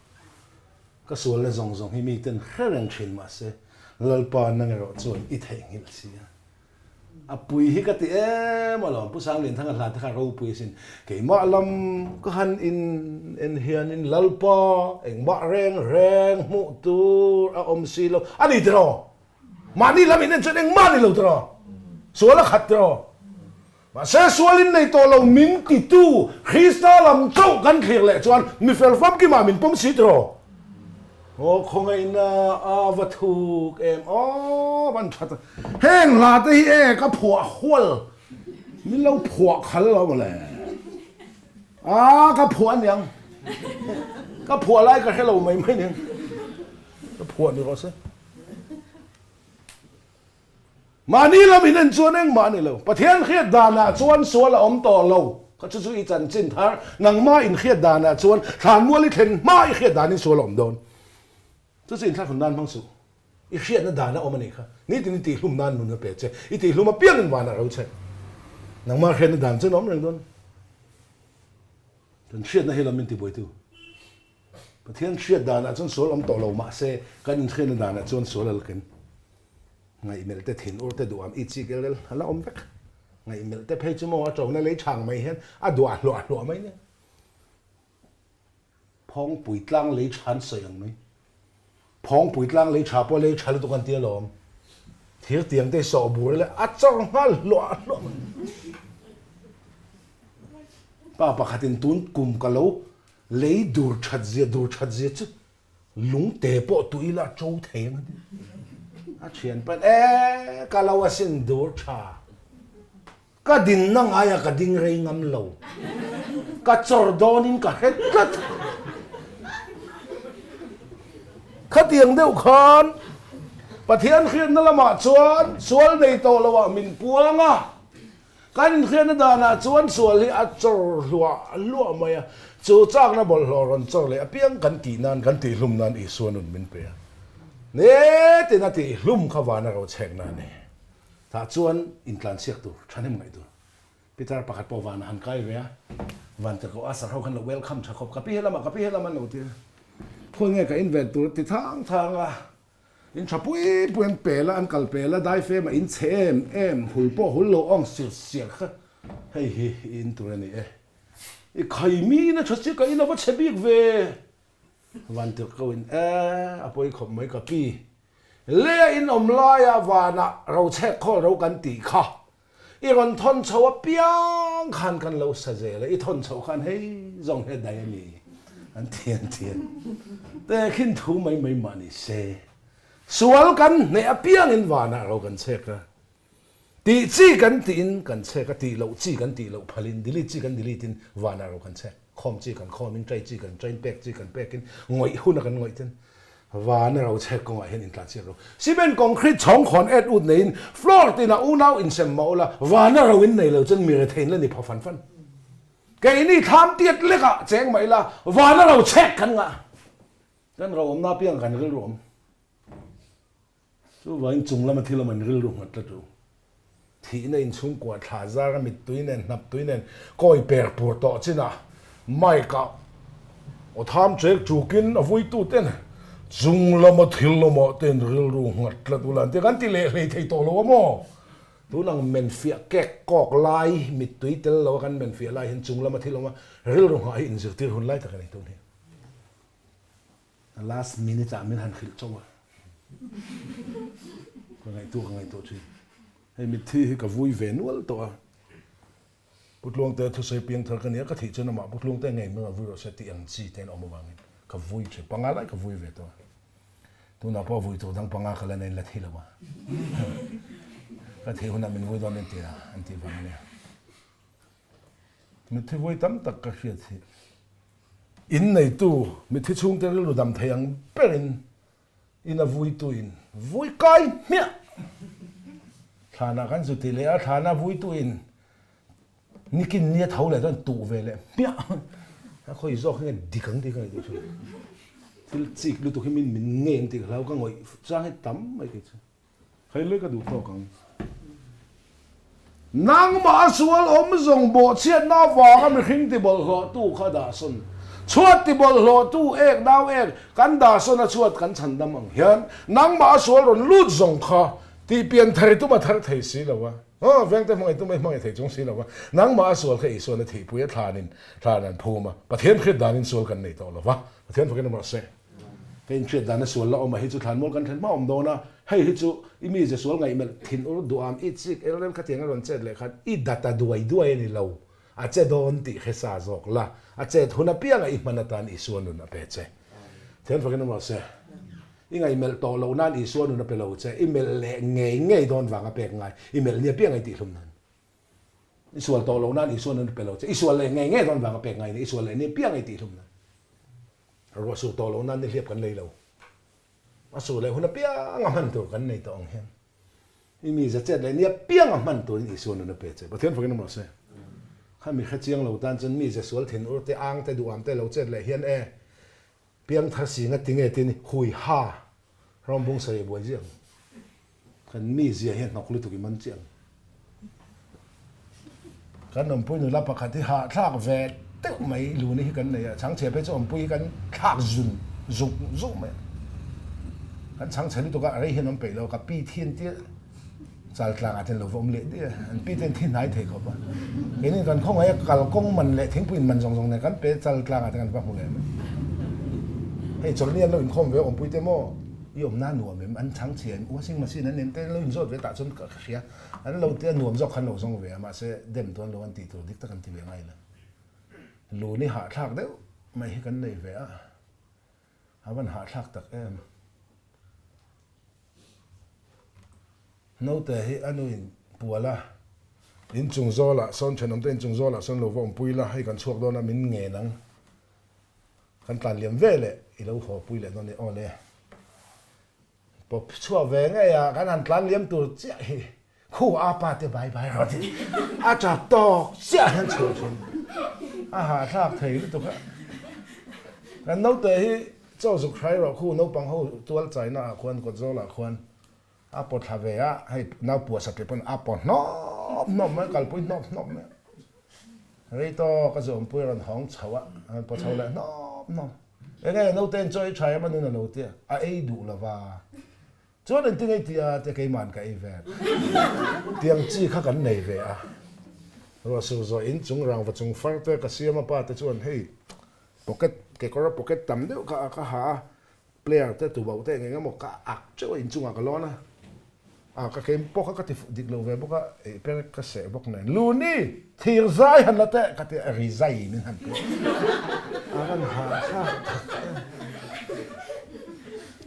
Ka sualna zawng zawng hi miten hre reng thin mahse Lalpa nang erawh chuan i theihnghilh si a. A pui hi ka ti em alawm, Pu Sanglianthanga hla te kha ropui asin. Keimah lam ka han in en hianin Lalpa engmah reng reng hmuh tur a awm si lo a ni tiraw? Mahni lam in en chuan engmah a ni lo tiraw? Sual a khat tiraw? Mahse, sual in nei tawh lo min titu Krista lam chauh kan thlir leh chuan mi fel famkimah min pawm si tiraw? Aw khawngaihna a va thuk em aw van that a. Heng hla te hi e ka phuah hual min lo phuah khal lo mawle. A ka phuah aniang. Ka phuah lai ka hre lo mai mai aniang. Ka phuah ni rawh se. Mahni lam in en chuan engmah a ni lo. Pathian hriat danah chuan sual a awm tawh lo. Kha chu chu i chanchin thar. Nangmah in hriat danah chuan thlanmual i thlen hma i hriat danin sual a awm dawn. Chu chu inthlahrun nan hmang suh. I hriatna dan a awm a nih kha. Nitin i tihhlum nan nun a pe che. I tihhlum apiangin vanah ro che. Nangmah hriatna dan chuan a awm reng dawn. Kan hriatna hi lam min tibuaitu. Pathian hriat danah chuan sual awm tawh lo mahse kan inhriatna danah chuan sual a la ken. Ngaihmelh te thin ur te duham i chik el el a la awm vek. Ngaihmelh te phei chu maw a ṭona lei chhang mai hian a duah hluah hluah mai nia. Phawngpui tlang lei ṭha an sawi ang mai. Phawngpui tlang lei ṭha pawh lei ṭha lutuk an ti alawm. Thir tiang te hi sawh bur ila a chawr nghal hluah hluah mai. Pa pakhatin tun kum ka lo Lei dur that zia dur that zia chu lungte pawh tui ila a to thei ang a ti. A thian pahin, E, ka lo asin dur tha. Ka dinna ngaia ka ding rei ngam lo. Ka chawr dawnin ka hre tlat. Khatiang deuh khan Pathian hriatna lamah chuan sual nei tawh loah min puang a. Kan inhriatna danah chuan sual hi a chawr hluah hluah mai a, chu chakna bawlhhlawh rawn chawr leh apiang kan tih nan, kan tihhlum nan Isua nun min pe a. Nitin a tihhlum kha vana ro chhekna a ni. Tah chuan intlanchhiak tur, thahnem ngaih tur. Peter pakhat pawh vanah han kai ve a, van te koh a sarho khan lo welcome tha khawp, ka pi helamah, ka pi helamah an lo ti a. Khawi nge ka inven tur ti thang thang a. In tha pui pui an pel a, an kal pel a, daifem a in chhe em em, hul pawh hul lo ang sir siar kha hei hi i in tur a ni e. I khai mi in a tha chiah ka in a va chhe bik ve. Van tirh ko in e, a pawi khawp mai ka pi. Le a in awm laia vanah rochhek khawl ro kan tih kha I rawn thawn chho apiang khan kan lo sa zel a, i thawn chhoh khan hei zawng he dai a ni an ti an ti a. Tehkhin thu mai mai mah ni se, sual kan hneh apiangin vanah ro kan chhek a, tih chi kan tiin kan chhek a, tih loh chi kan tih loh phalin, delete chi kan delete in vanah ro kan chhek, khawm chi kan khawmin, trai chi kan train, pek chi kan pekin, ngawih huna kan ngawih ten Van a ro chhek kawngah hian intlan chiak lo. Cement concrete chhawng khawn et ut neiin floor tinah unau insem mah ula, van a ro in nei lo chuan mi rethei in la ni pha fan fan. Keini thlam tiat lekah cheng mah ila van a ro chhek kan ngah. Kan ro awmna apiang kan rilru awm. Chuvangin chung lama thil awm an rilru nghat tlat ru. Thihna inchhungkua thla zara mittui nen hnaptui nen kawi per pur tawh chinah mic ah aw tham chek chukin a vuituten chung lama thil awmah ten rilru nghat tlat ula an ti a, kan ti leh hlei thei tawh lo a maw? Tun ang menfiah kek kawk lai mittui tel lo a kan menfiah lai hian chung lama thil awma rilru nghah hi inzirtir hun lai tak a ni tun hi. Last minute ah min han hrilh chauh a. Ka ngaihtuah ka ngaihtuah thin. Hei mitthi hi ka vui ve nual tawh a. Pu Tluangte thusawi piangthar ka nia, ka thih chuan amah Pu Tluangte ngei hming a vui rawh se tih ang chi te in awm avangin ka vui thin. Panga lai ka vui ve tawh a. Tunah pawh vui tur dang panga ka la nei la thi lo a. Ka thih hunah min vui dawn en tia an tih vang a nia. Mitthi vui tam tak ka hriat hi. In neitu mitthi chhungte rilru dam thei ang berin in a vuituin vui kai hmiah. Thlanah kan zu ti leh a, thlana vuituin nikin nia tho leh chuan tuh ve leh hmiah. A khawi zawk hi nge dik ang tih ka ngaihtuah thin. Thil chik lutuk hi min min ngei ang tih ka hlau, ka ngawih chang hi tam mai kei chu. Hei ka duh tawk ang. Nangmah a sual awm zawng bawhchhiatna avanga mihring tibawlhhlawhtu kha dahsawn. Chhuat tibawlhhlawhtu ek nau ek kan dahsawn a chhuat kan chhandam ang hian nangmah a sual rawn lut zawng kha tihpian thar tum a thar thei si lo a. Aw, vengte hmangaih tum a i hmangaih thei chung si lo a. Nangmah a sual kha Isuan a thihpui a thlanin thlan an phum a. Pathian hriat danin sual kan nei tawh lo va. Pathian fakin a mah se. Ka inhriat dan a sual la awm a, hei chu thlanmual kan thlen hma awm dawn a, hei hi chu i mi ze sual ngaih melh thin ur duham i chik el rel khatiang a rawn chet leh khan i data duai duai a ni lo, a che dawn tih hre sa zawk la, a chet hun apianga i hman atan Isua nun a pe che. Thian fakin awm rawh se. I ngaihmelh tawh loh nan Isua nun a pe lo che, i melh leh ngei ngei dawn vang a pek ngai, i melh ni apianga i tihhlum nan. I sual tawh loh nan Isua nun a pe lo che, i sual leh ngei ngei dawn vang a pek ngai ni, i sual leh ni apianga i tihhlum nan. Ruah sur tawh loh nan nihliap kan nei lo. A sur leh hun apianga hman tur kan nei tawh ang hian i mi za chet leh ni apianga hman turin Isua nun a pe che. Pathian fakin a mawh se. Kha mi hre chiang lo tan chuan mi ze sual thin ur te, ang te, duham te lo chet leh hian e piangthar si nga tinge tin hui ha rawng bung sawi buai ziah ang. Kan mi zia hian hnawk lutuk i man chiah ang. Kan awmpui nula pakhat hi hahthlak ve deuh mai luni hi kan nei a, chhangchhe phei chu awmpui hi kan thlak zun zuk zuk mai a. Kan chhangchhe lutuk a, a rei hian awm peih lo, ka pi thin tir chal tlangah ten lo va awm leh diah a, an pi ten thi hnai thei khawp a. Keinin kan khawngaih a kalkawng man leh thingpui in man zawng zawng nen kan pe chal tlangah te kan va hmu leh mai. Hei chawlhni an lo inkhawm ve awmpui te maw? I awmna nuam em? An chhangchhe an washing machine an nem te lo inzawt ve tah chuan ka hria. An lo tia nuam zawk khan lo zawng ve a, mahse dem dawn lo an tih tur dik tak an ti ve ngai lo. Lun i hahthlak deuh mai hi kan nei ve a, a van hahthlak tak em. Naute hi a nuin pual a, inchung zawlah sawn thenawmte inchung zawlah sawn lo va awmpui la, hei kan chhuak dawn a min ngen ang. Kan tlan liam ve leh i lo haw pui leh dawn ni aw le. Pawp chhuah ve ngei a, kan han tlan liam tur chiah hi khu a pa te bai bai rawh tih a tap tawk chiah hian chhuah thin. A hahthlak thei lutuk a. Kan naute hi chaw zuk hrai rawh khu naupang ho tual chaina ah khuan kawt zawl ah khuan a paw thla ve a, hei nau pua satliah pawn a paw hnawp hnawp mai, kalpui hnawp hnawp mai. Rei tawk a zawmpui a rawn hawng chho a, a rawn paw chho leh hnawp hnawp. Enge naute in chaw ei tha em a nun a lo tia, a ei duh lo va. Chuan engtin ei tia tia keiman ka ei ve. Tiang chi kha kan nei ve a. Ruahsur zawh in chung rangva chung far te ka siam a pa te chuan hei pocket kekawr a pocket tam deuh kha ka ha a, player te tubauh te eng eng emaw ka ak teuh a inchungah ka lawn a, ah ka keim pawh kha ka ti dik lo ve bawk a, ei per ka seh bawk nen Luni thir zai han la teh ka ti a ri zai min han pawh a rawn ha thlak thak em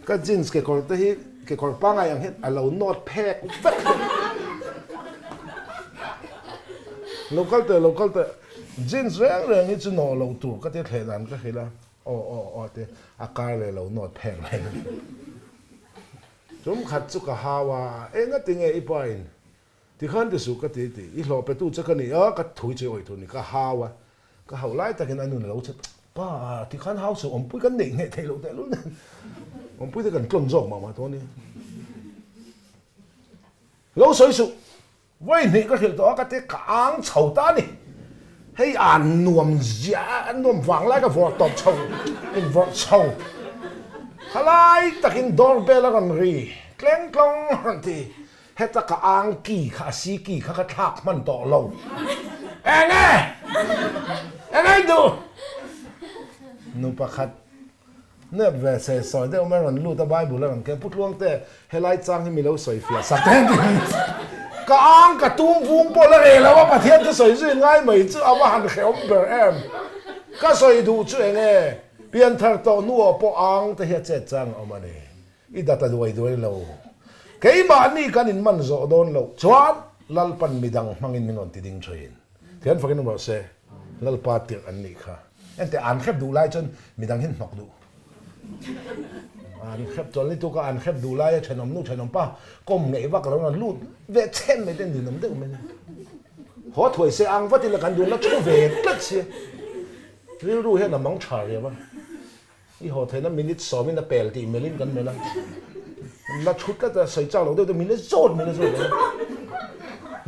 ka jeans kekawr te hi kekawr pangai ang hian a lo nawt phek vek lo kal teh lo kal teh jeans reng reng hi chu nawh loh tur ka ti thleh dan ka hrilh a. Aw aw aw te a kar leh lo nawt phek mai. Tum khat chu ka hau a, enga tinge i pa in tikhan ti suh ka ti ti, i hlawh petu che ka ni a, ka thui che awih tur ni ka hau a, ka hauh lai takin a nun a lo che, pa tikhan hau suh awmpui kan neih ngheh theih loh tehlul nen awmpui te kan tlawn zawk mah mah tawh a ni. Lo sawi suh. Vawi hnih ka hrilh tawh a, ka ti ka ang chho ta a ni. Hei a nuam ziah a, a nuam vang lai ka vawrh tawp chho, in vawrh chho. Khalai takin door bell a rawn ri tleng tlawng a rawn ti. Heta ka ang ki kha a si ki kha ka thlak hman tawh lo. Eng e! Eng ei duh? Nu pakhat. Nep ve se sawi deuh mai rawn lut a Bible a rawn keng Pu Tluangte helai chang hi mi lo sawi fiah sak teh ang tih ka ang ka tum vung pawh la reh lo a Pathian chu sawi zui ngai mai chu a va han hrehawm ber em. Ka sawi duh chu eng e pianthar tawh hnuah pawh ang te hi a chet chang a awm a ni. I data duai duai lo. Keimahni kan inman zawh dawn loh chuan Lalpan midang hmangin min rawn ti ding thin. Thian fakin awm rawh se, Lalpa tirh an nih kha. Enteh an hrep duh lai chuan midang hi hnawk duh. An hrep chuan ni tuka an hrep duh laia thenawm nu thenawm pa kawm ngeih vak lo rawn lut ve chhen mai te ninawm deuh mai nia. Haw thuai se ang vat ila kan duhna thu ve tlat sia. Rilru hian a mang tha riau a. I haw theihna minute sawmin a pel tih melhin kan melh a, la thu tlat a, sawi chak lo deuh deuh min la zawt min la zawt lo.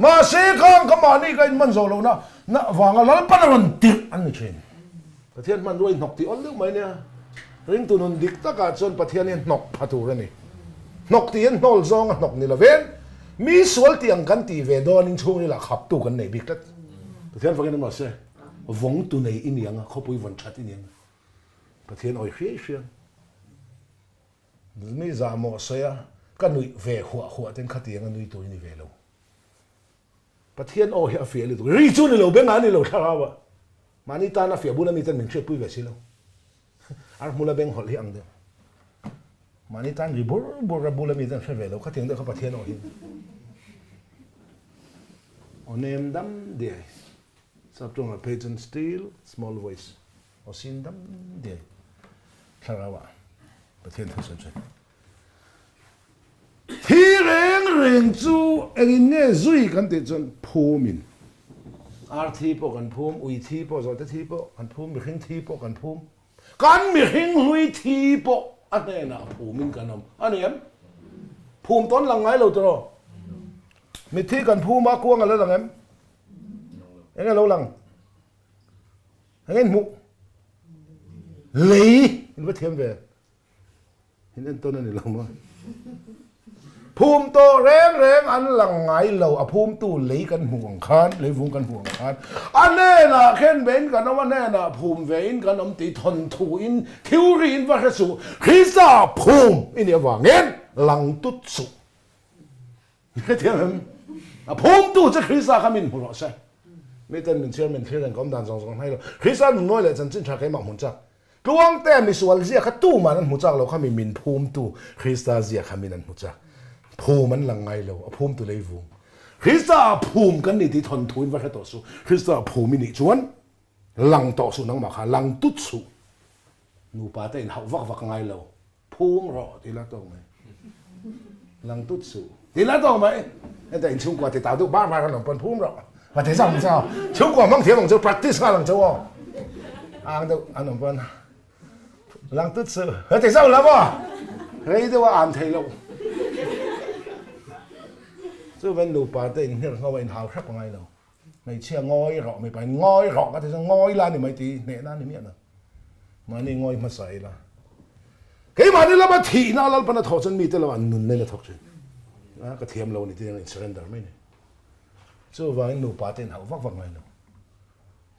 Mahse khang ka mahni ka inhman zawh lohna na vanga Lalpan a rawn tirh an ni thin. Pathian hmanrua i hnawk tih awl deuh mai nia. Ringtu nun dik takah chuan Pathian hi hnawk pha tur a ni. Hnawk tih hian hnawl zawnga hnawk ni lovin mi sual tih ang kan tih ve dawnin chhungrilah khaptu kan nei bik tlat. Pathian fakin a mahse vawngtu nei i ni ang a, khawpui vawn that i ni ang a. Pathian awi hriai hriang mi zah mawh sawi a, ka nuih ve huah huah ten khatiang a nui tur i ni ve lo. Pathian aw hi a fiah lutuk, ri chu ni lo, bengah a ni lo thlarau a, mahni tan a fiah bula mi ten min hriatpui ve si lo. Ar hmula beng hawlh hi ang deuh. Mahni tan ri bur bur a bula mi ten hre ve lo, khatiang deuh kha Pathian aw hi. Aw nem dam diai, saptawngah phei chuan still small voice. Aw sin dam diai thlarau ah Pathian thu sawi thin. Thi reng reng chu engin nge zui kan tih chuan phum in ar thi pawh kan phum, ui thi pawh, zawhte thi pawh kan phum, mihring thi pawh kan phum, kan mihring hlui thi pawh a hnenah phum in kan awm a ni em? Phum tawn lang ngai lo tiraw? Mitthi kan phum a kuang a la lang em? Enge lo lang? Eng in hmuh? Lei in va thiam ve. In entawn a ni lo maw? Phum tawh reng reng an lang ngai lo, a phumtu lei kan hmuh ang khan, leivung kan hmuh ang khan, a hnenah khen ve in kan awm, a hnenah phum ve in kan awm tih thawnthu in theory in va hre suh, Krista phum i nih avangin lang tut suh. Hetiang em? A phumtu che Krista kha min hmu rawh se. Miten min chhiar min thlir reng ka awm dan zawng zawng hnai lo. Krista nun nawi leh chanchin tha keimah hmun chak. Tluangte misual zia kha tuman an hmu chak lo kha mi min phumtu Krista zia kha min an hmu chak. Phum an lang ngai lo, a phumtu lei vung. Krista ah phum kan ni tih thawnthu in va hre tawh suh. Krista ah phum i nih chuan lang tawh suh nangmah kha, lang tut suh. Nupa te inhauh vak vak ngai lo. Phum rawh ti la tawk mai. Lang tut suh ti la tawk mai. Heta in chhungkua ti tau deuh bar bar an awm pawn phum rawh. Va ti zang chau. Chhungkua hmang thiam ang chu practice nghal ang chu aw. Ang deuh an awm pawn lang tut suh. Va ti zang la maw. Rei deuh a an thei loh. Chu ven nupa te in nghirh ngho a in hau hrep a ngai lo. Hmeichhia ngawi rawh, mipa in ngawi rawh ka ti chuan ngawi la ni mai ti hneh na ni miah lo. Mahni ngawi hmasa ila. Keimahni lama thihna Lalpan a thawh chuan mite lamah nunna in a thawk thin. A ka thiam lo ni ti in surrender mai ni. Chuvangin nupa te in hauh vak vak ngai lo.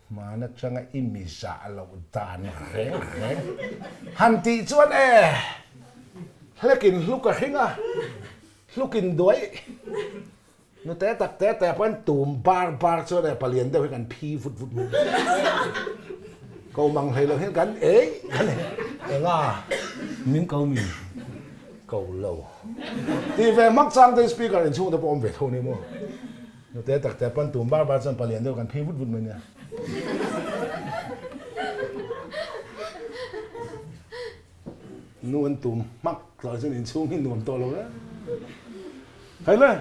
Hmana changa i mi zah loh dan reng reng han tih chuan e hlekin hluk a hring a, hlukin duai. Nute tak te te pawhin tum bar bar chuan e palian deuh hi kan phi vut vut mai. Ko mang hlei lo hian kan ei kan enga min ko mi ko lo. Ti ve hmak chang te speaker in chhung te pawh awm ve tho ni maw. Nute tak te pawn tum bar bar chuan palian deuh kan phi vut vut mai nia. Nu an tum hmak tawh chuan inchhung hi nuam tawh lo e. Hei le,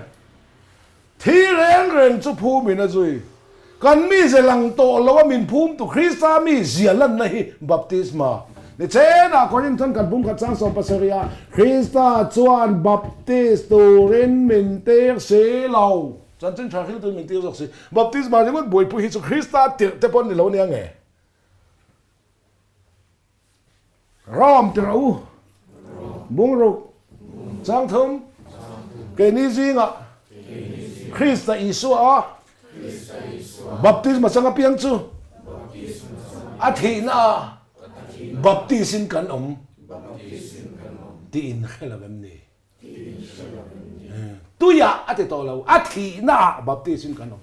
thi reng reng chu phum in a zui. Kan mi ze lang tawh lo a min phum tu Krista mi zia lanna hi baptisma ni chenah Korinthon kan pum khat chang 70 ah Krista chuan baptis turin min tir si lo. Chanchin tha hriltuin min tir zawk si. Baptisma ringawt buaipui hi chu Krista tirh te pawh ni lo nia nge. Ram ti rawh u. Bungruk, Changthum, keini zingah Krista Isua a baptisma chang apiang chu a thihna ah baptis in kan awm. Baptist-in kan awm. Tih in hre lo em ni? Tih in hre lo em ni? Tuiah a ti tawh lo, a thihnaah Baptist-in kan awm.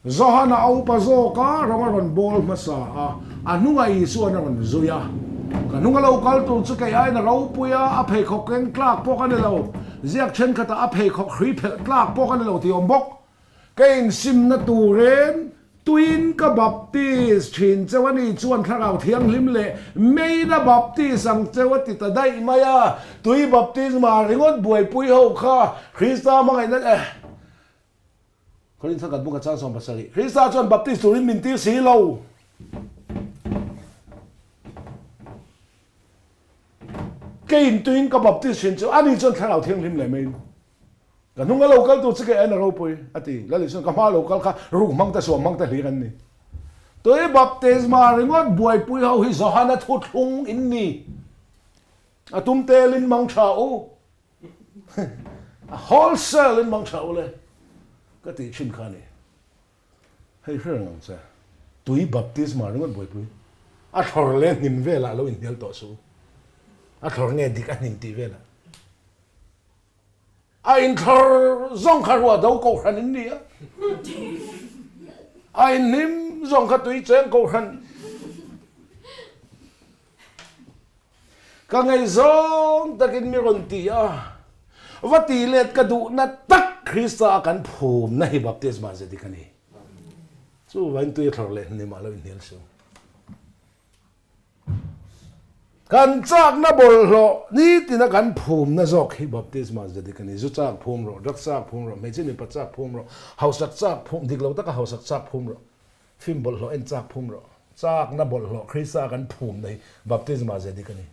Johana a upa zawk a, rawng a rawn bawl hmasa a, a hnungah Isuan a rawn zui a. Ka hnunga lo kal tur chu kei aiin a ropui a, a pheikhawk keng tlak pawh ka ni lo, ziak thenkhatah a pheikhawk hrui phelh tlak pawh ka ni lo tih awm bawk. Ka insimna turin tuin ka baptis thin cheu a ni chuan Thlarau Thianghlim leh Meina baptis ang cheu a ti ta daih mai a, tui baptisma ringawt buaipui ho kha Krista hmangaihna eh. Korinth kan buk a chang 70. Krista chuan baptist turin min tir si lo. Keiin tuin ka baptist thin chu ani chuan thlarau thianghlim leh maiin ka hnung a lo kal tur chu kei en a ropui a ti. Lal Isuan ka hma lo kal kha ruk hmang te suam hmang te hlir an ni. Tui baptisma ringawt buaipui ho hi Johana thuthlung in ni. A tum telin mang tha u. A wholesale in mang tha ule ka tih thin kha a ni. Hei hre reng ang che, tui baptisma ringawt buaipui, a thlawr leh hnim velah lo inhnial tawh suh u. A thlawr nge dik a hnim tih velah. A inthlawr zawng kha ruah do kohhran in ni a, a inhnim zawng kha tui cheng kohhran. Ka ngaihzawng takin mi rawn ti a, va ti let ka duhna tak Krista a kan phumna hi baptisma ze dik a ni. Chuvain tui a thlawr leh hnim ah lo inhnial suh. Kan chakna bawlhhlawh nitina kan phumna zawk hi baptisma ze dik a ni. Zu chak phum rawh, drug chak phum rawh, hmeichhe mipa chak phum rawh, hausak chak phum, dik lo taka hausak chak phum rawh. Fim bawlhhlawh en chak phum rawh. Chakna bawlhhlawh Krista kan phumna hi baptisma ze dik a ni.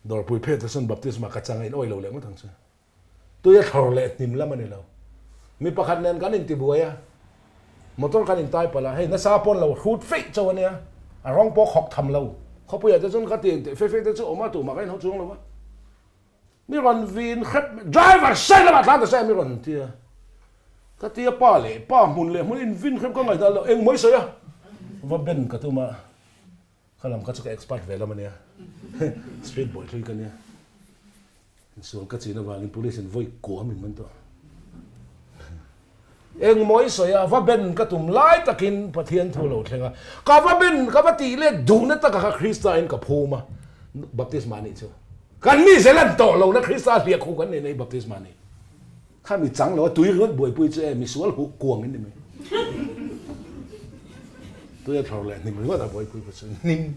Dawrpui phet te sawn baptisma ka chang a in awih lo leh ngawt ang chu. Tui a thlawr leh hnim lam a ni lo. Mi pakhat nen kan intibuai a, motor kan intai palh a, hei nasa pawn lo hrut feih chauh a nia, a rawng pawh khawk tham lo. Khawpuiah te chuan ka ti engteh fe fe te chu awm a, tumah ka inhau chuang lo a. Mi rawn vin hrep, driver side lamah tlan ta se mi rawn ti a. Ka ti a pa leh pa hmun leh hmun in vin hrep ka ngaihdan lo, engmaw i sawi a? Va ben ka tum a, ka lam kha chu ka expert ve lam a nia, street boy hlui ka nia. Insual ka chin avangin police in vawi kuam min man tawh. Engmaw i sawi a, va ben ka tum lai takin Pathian thu lo thleng a, ka va ben, ka va tih let duhna taka kha Krista in ka phum a, baptisma nih chu. Kan mi zel an tawh lohna Krista hliah khuh kan nei nei baptisma nih. Kha mi chang lo a tui ringawt buaipui chu e, misual huh kuang in ni mai. Tui a thlawr leh hnim ringawt a buaipui pawh chu hnim.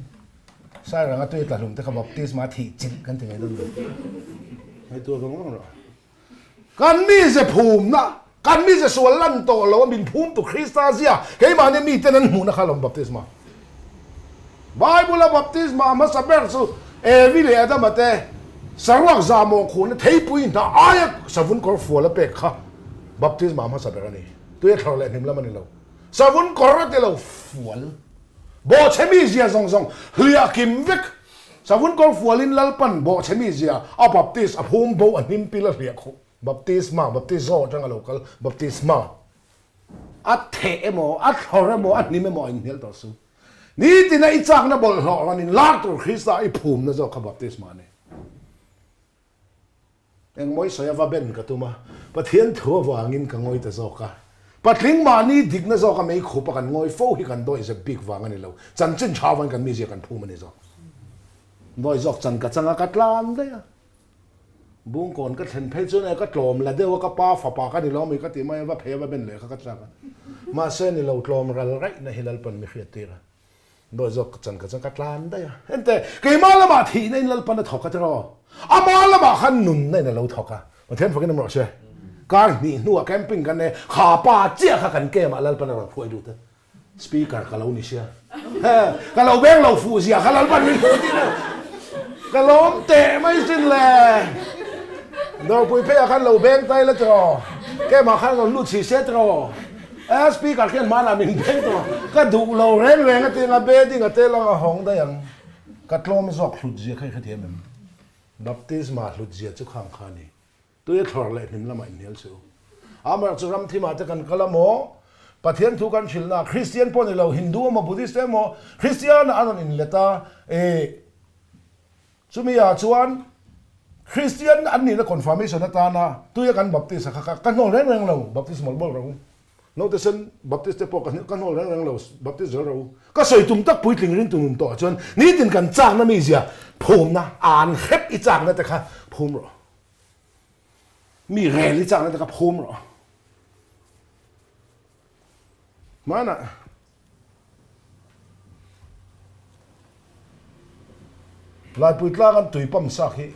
Sairanga tui a tla hlum te kha baptisma thih chilh kan ti ngei dawn lo. Ngaihtuah vang vang rawh. Kan mize phumna, kan mize sual lan tawh lo a min phum tu Krista zia keimahni miten an hmuhna kha lawm baptisma. Bible a baptisma a hmasa ber chu Evi leh Adama te saruak zahmawh khuhna theipui hna aia savun kawr fual a pek kha baptisma a hmasa ber a ni. Tui a thlawr leh hnim lam a ni lo. Savun kawr a ti lo fual. Bawhchhe mi zia zawng zawng hliah kim vek. Savun kawr fualin Lalpan bawhchhe mi zia a baptist a phum bo a hnim pil a hliah khuh. Baptisma, baptizo atanga lo kal baptisma. A theh emaw, a thlawr emaw, a hnim emaw a inhnial tawh su. Nitina i chakna bawlhhlawh rawn in lar tur Krista i phumna zawk kha baptisma a ni. Engmaw i sawi a va ben ka tum a, Pathian thu avangin ka ngawi ta zawk a. Patling mahni dikna zawka mei khup a kan ngawi fo hi kan dawi zep bik vang a ni lo, chanchin tha avangin kan mizia kan phum a ni zawk. Dawi zawk chan ka chang a, ka tlan daih a. Bungkawn ka thlen phei chuan e ka tlawm la deuh a, ka pa fapa ka ni lo ami ka ti mai a, va phei a va ben leh kha ka chak a. Mahse ni lo tlawm ral raih na hi Lalpan mi hriat tir a. Dawi zawk chan ka chuan ka tlan daih a. Ente, keimah lamah thihna in Lalpan a thawk a tiraw? Amah lamah khan nunna in a lo thawk a. Pathian fakin awm rawh se. Kar hnih hnuah camping kan nei, kha pa chiah kha kan camp ah Lalpan a rawn hruai lut a. Speaker ka lo ni sia. Ka lo beng lo fuh zia kha Lalpan min hmuh tir a. Ka lawm teh mai sin le. Dawrpui pheiah khan lo beng tai la tiraw? Camp ah khan rawn lut si se tiraw? A speaker khian hmanah min beng tawh a, ka duh lo reng reng a ti anga bedding a tel anga hawng daih ang. Ka tlawm zawk hlut zia kha i hrethiam em? Baptisma hlut zia chu khang kha a ni. Tui a thlawr leh hnim lamah inhnial chu. Amaherawh chu ram thimah te kan kal a maw? Pathian thu kan hrilhna ah Christian pawh ni lo, Hindu emaw Buddhist emaw Christian ah a rawn inlet a, eh. Chumi ah chuan Kristian an nihna confirmation atana tuia kan baptist a kha ka hnawl reng reng lo, baptist mawlh mawlh ro. Naute sen baptist te pawh ka hnawl reng reng lo, baptist zel ro. Ka sawi tum tak puitling ring tunun tawh ah chuan nitin kan chakna mizia phumna an hrep i chakna te kha phum rawh. Mi rel i chakna te kha phum rawh. Hmanah. Laipui tlang an tui pump sak hi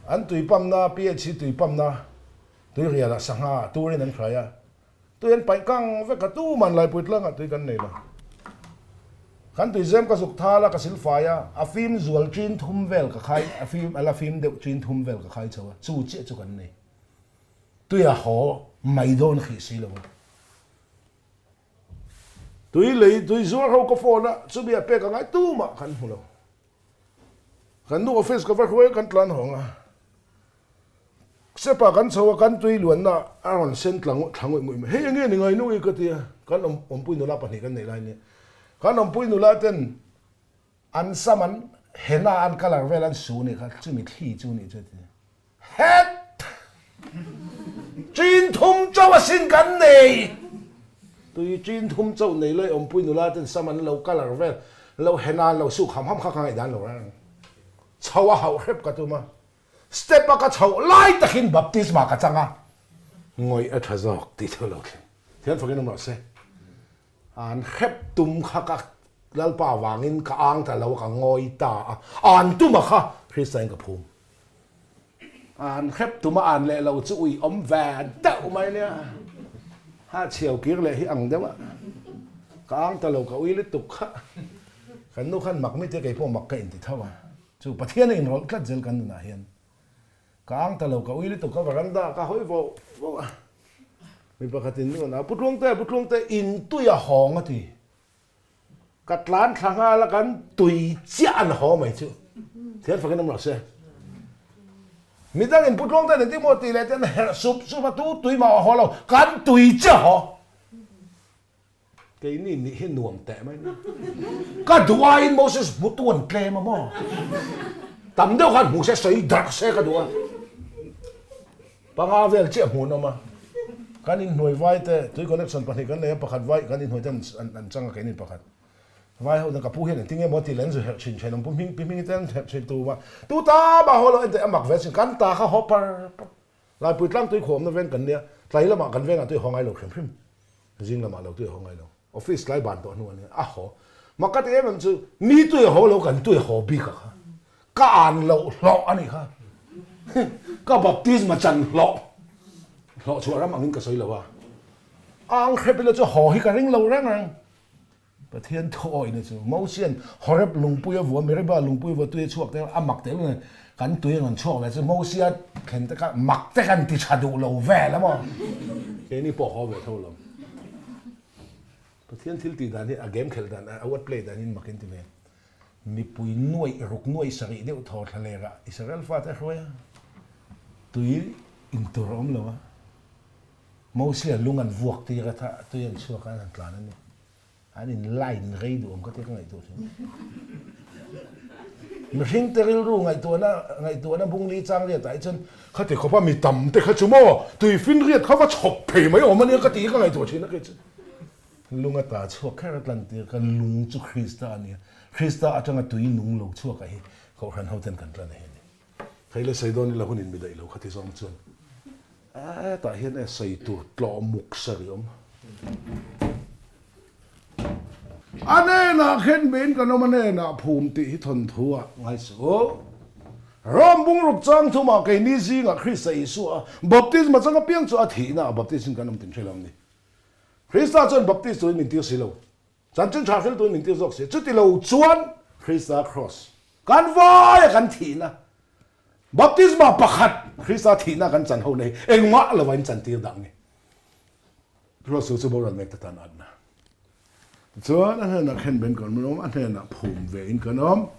an tui pump na PHC tui pump na tui rial ah sangha turin an hrai a, tui an paih kang vek a tuman Laipui tlang ah tui kan nei lo. Kan tui zem ka zuk thal a ka silfai a, a fim zual chin thum vel ka khai a fim a la fim deuh chin thum vel ka khai chho a chu chiah chu kan nei. Tui a haw mai dawn hrih si lo a. Tui lei, tui zuar ho ka phone a, chumi a pek a ngai tumah kan hmu lo. Kan nu office ka va hruai a, kan tlan hawng a. Step ah kan chho a, kan tui luanna a rawn sen tla thla ngawih ngawih mai. Hei enge ni ngai nu i ka ti a, kan awmpui nula pahnih kan neih lai nia. Kan awmpui nula ten an sam an henna an colour vel an su nih kha, chumi thli chu nih chu a ti. Het! Chin thum chauh asin kan nei! Tui chin thum chauh nei lai awmpui nula ten sam an lo colour vel, lo henna an lo suk ham ham kha ka ngaihdan lo reng. Chho a hauh hrep ka tum a, step a ka chhoh lai takin baptisma ka chang a, ngawih a tha zawk tih chu lo thleng. Thian fakin awm rawh se. An hrep tum kha ka Lalpa vangin ka ang ta lo a, ka ngawi ta a, an tuma kha Kristain ka phum. An hrep tuma an leh lo chu ui awm ve deuh mai nia. Ha chhiau kir leh hi ang deuh a, ka ang ta lo ka ui lutuk kha. Kan nu khan mak mite kei pawh mak ka inti tho a, chu Pathian a inrawlh tlat zel kan nunah hian. Ka ang ta lo, ka ui lutuk, ka veranda ka hawi vauh vauh a. Mi pakhatin min rawn a, Pu Tluangte, Pu Tluangte, in tui a hawng a ti. Ka tlan thla nghal a, kan tui chiah an haw mai chu. Thian fakin awm rawh se. Midangin Pu Tluangte nen tih maw tih leh te an herh sup sup a, tu tui mah a haw lo, kan tui chiah a haw. Keini nih hi nuam teh mai nia. Ka duh aiin Moses hmutu an tlem a maw? Tam deuh khan hmu se sawi darh se ka duh a. Panga vel chiah hmuh an awm a. Kan inhnuai vai te tui connection pahnih kan nei a, pakhat vai kan inhnuai te an chang a keini pakhat. Vai ho ka pu hian engtin nge maw ti leh an zu herh thin thin ang pu hming pi hming te an herh thin tu a. Tu ta mah haw lo enteh a mak ve thin kan ta kha haw par par. Laipui tlang tui khuamna veng kan nia, tlai lamah kan vengah tui a haw ngai lo hrim hrim. Zing lamah lo tui a haw ngai lo. Office tlai ban tawh hnu a nia, a haw. Mak ka ti em em chu, mi tui a haw lo kan tui a haw bik a kha. Ka an loh hlawh a nih kha. Ka baptisma chan hlawh. Hlawh chhuah ram angin ka sawi lo a. Ang hrep ila chu haw hi ka ring lo reng reng. Pathian thuawihna chu Mosian Horeb lungpui a vua, Meribah lungpui a vua tui a chhuak te a mak tel nge kan tui a rawn chhuak ve chu Mosia thlen te kha mak te kan ti tha duh lo vel a maw? Keini pawh haw ve tho lo. Pathian thil tih dan hi a game khelh dan a word play dan in mak in ti ve. Mipui nuaih ruk nuaih sarih deuh thaw thla ler ah Israel fate a hruai a, tui in tur a awm lo a. Mosia lung an vuak tir a tha tui an chhuak a an han tlan a ni. An in line rei duh awm ka tia ka ngaihtuah thin. Mihring te rilru ngaihtuahna ngaihtuahna bung li chang riat ah hi chuan khati khawpa mi tam te kha chu maw tui fin riat kha va chhawp phei mai awm ania ka tih hi ka ngaihtuah thin a kei chu. Lung a ta chhuak kher a tlan tir ka lung chu Krista a nia. Krista atanga tui nung lo chhuak ah hi Kohhran ho ten kan tlan a hi a ni. Hei le sawi dawn ila hun in mi daih lo kha ti zawng chuan hetah hian e sawi tur tlawh muk sarih awm. A hnenah khen bein kan awm a hnenah phum tih hi thawnthu ah ngai suh u. Rom bungruk chang thumah keini zingah Krista Isua a baptisma chang apiang chu a thihna ah baptism kan awm tin hre lo ni. Krista chuan baptist turin min tir si lo. Chanchin tha hriltuin min tir zawk si. Chuti lo chuan Krista Kross kan vaia kan thihna, baptisma pakhat Krista thihna kan chan ho na hi engmah lova in chantir dah nge? Kross chu boral mek ta tan atna. Tichuan a hnenah khen ben kan awm, a hnenah phum ve in kan awm.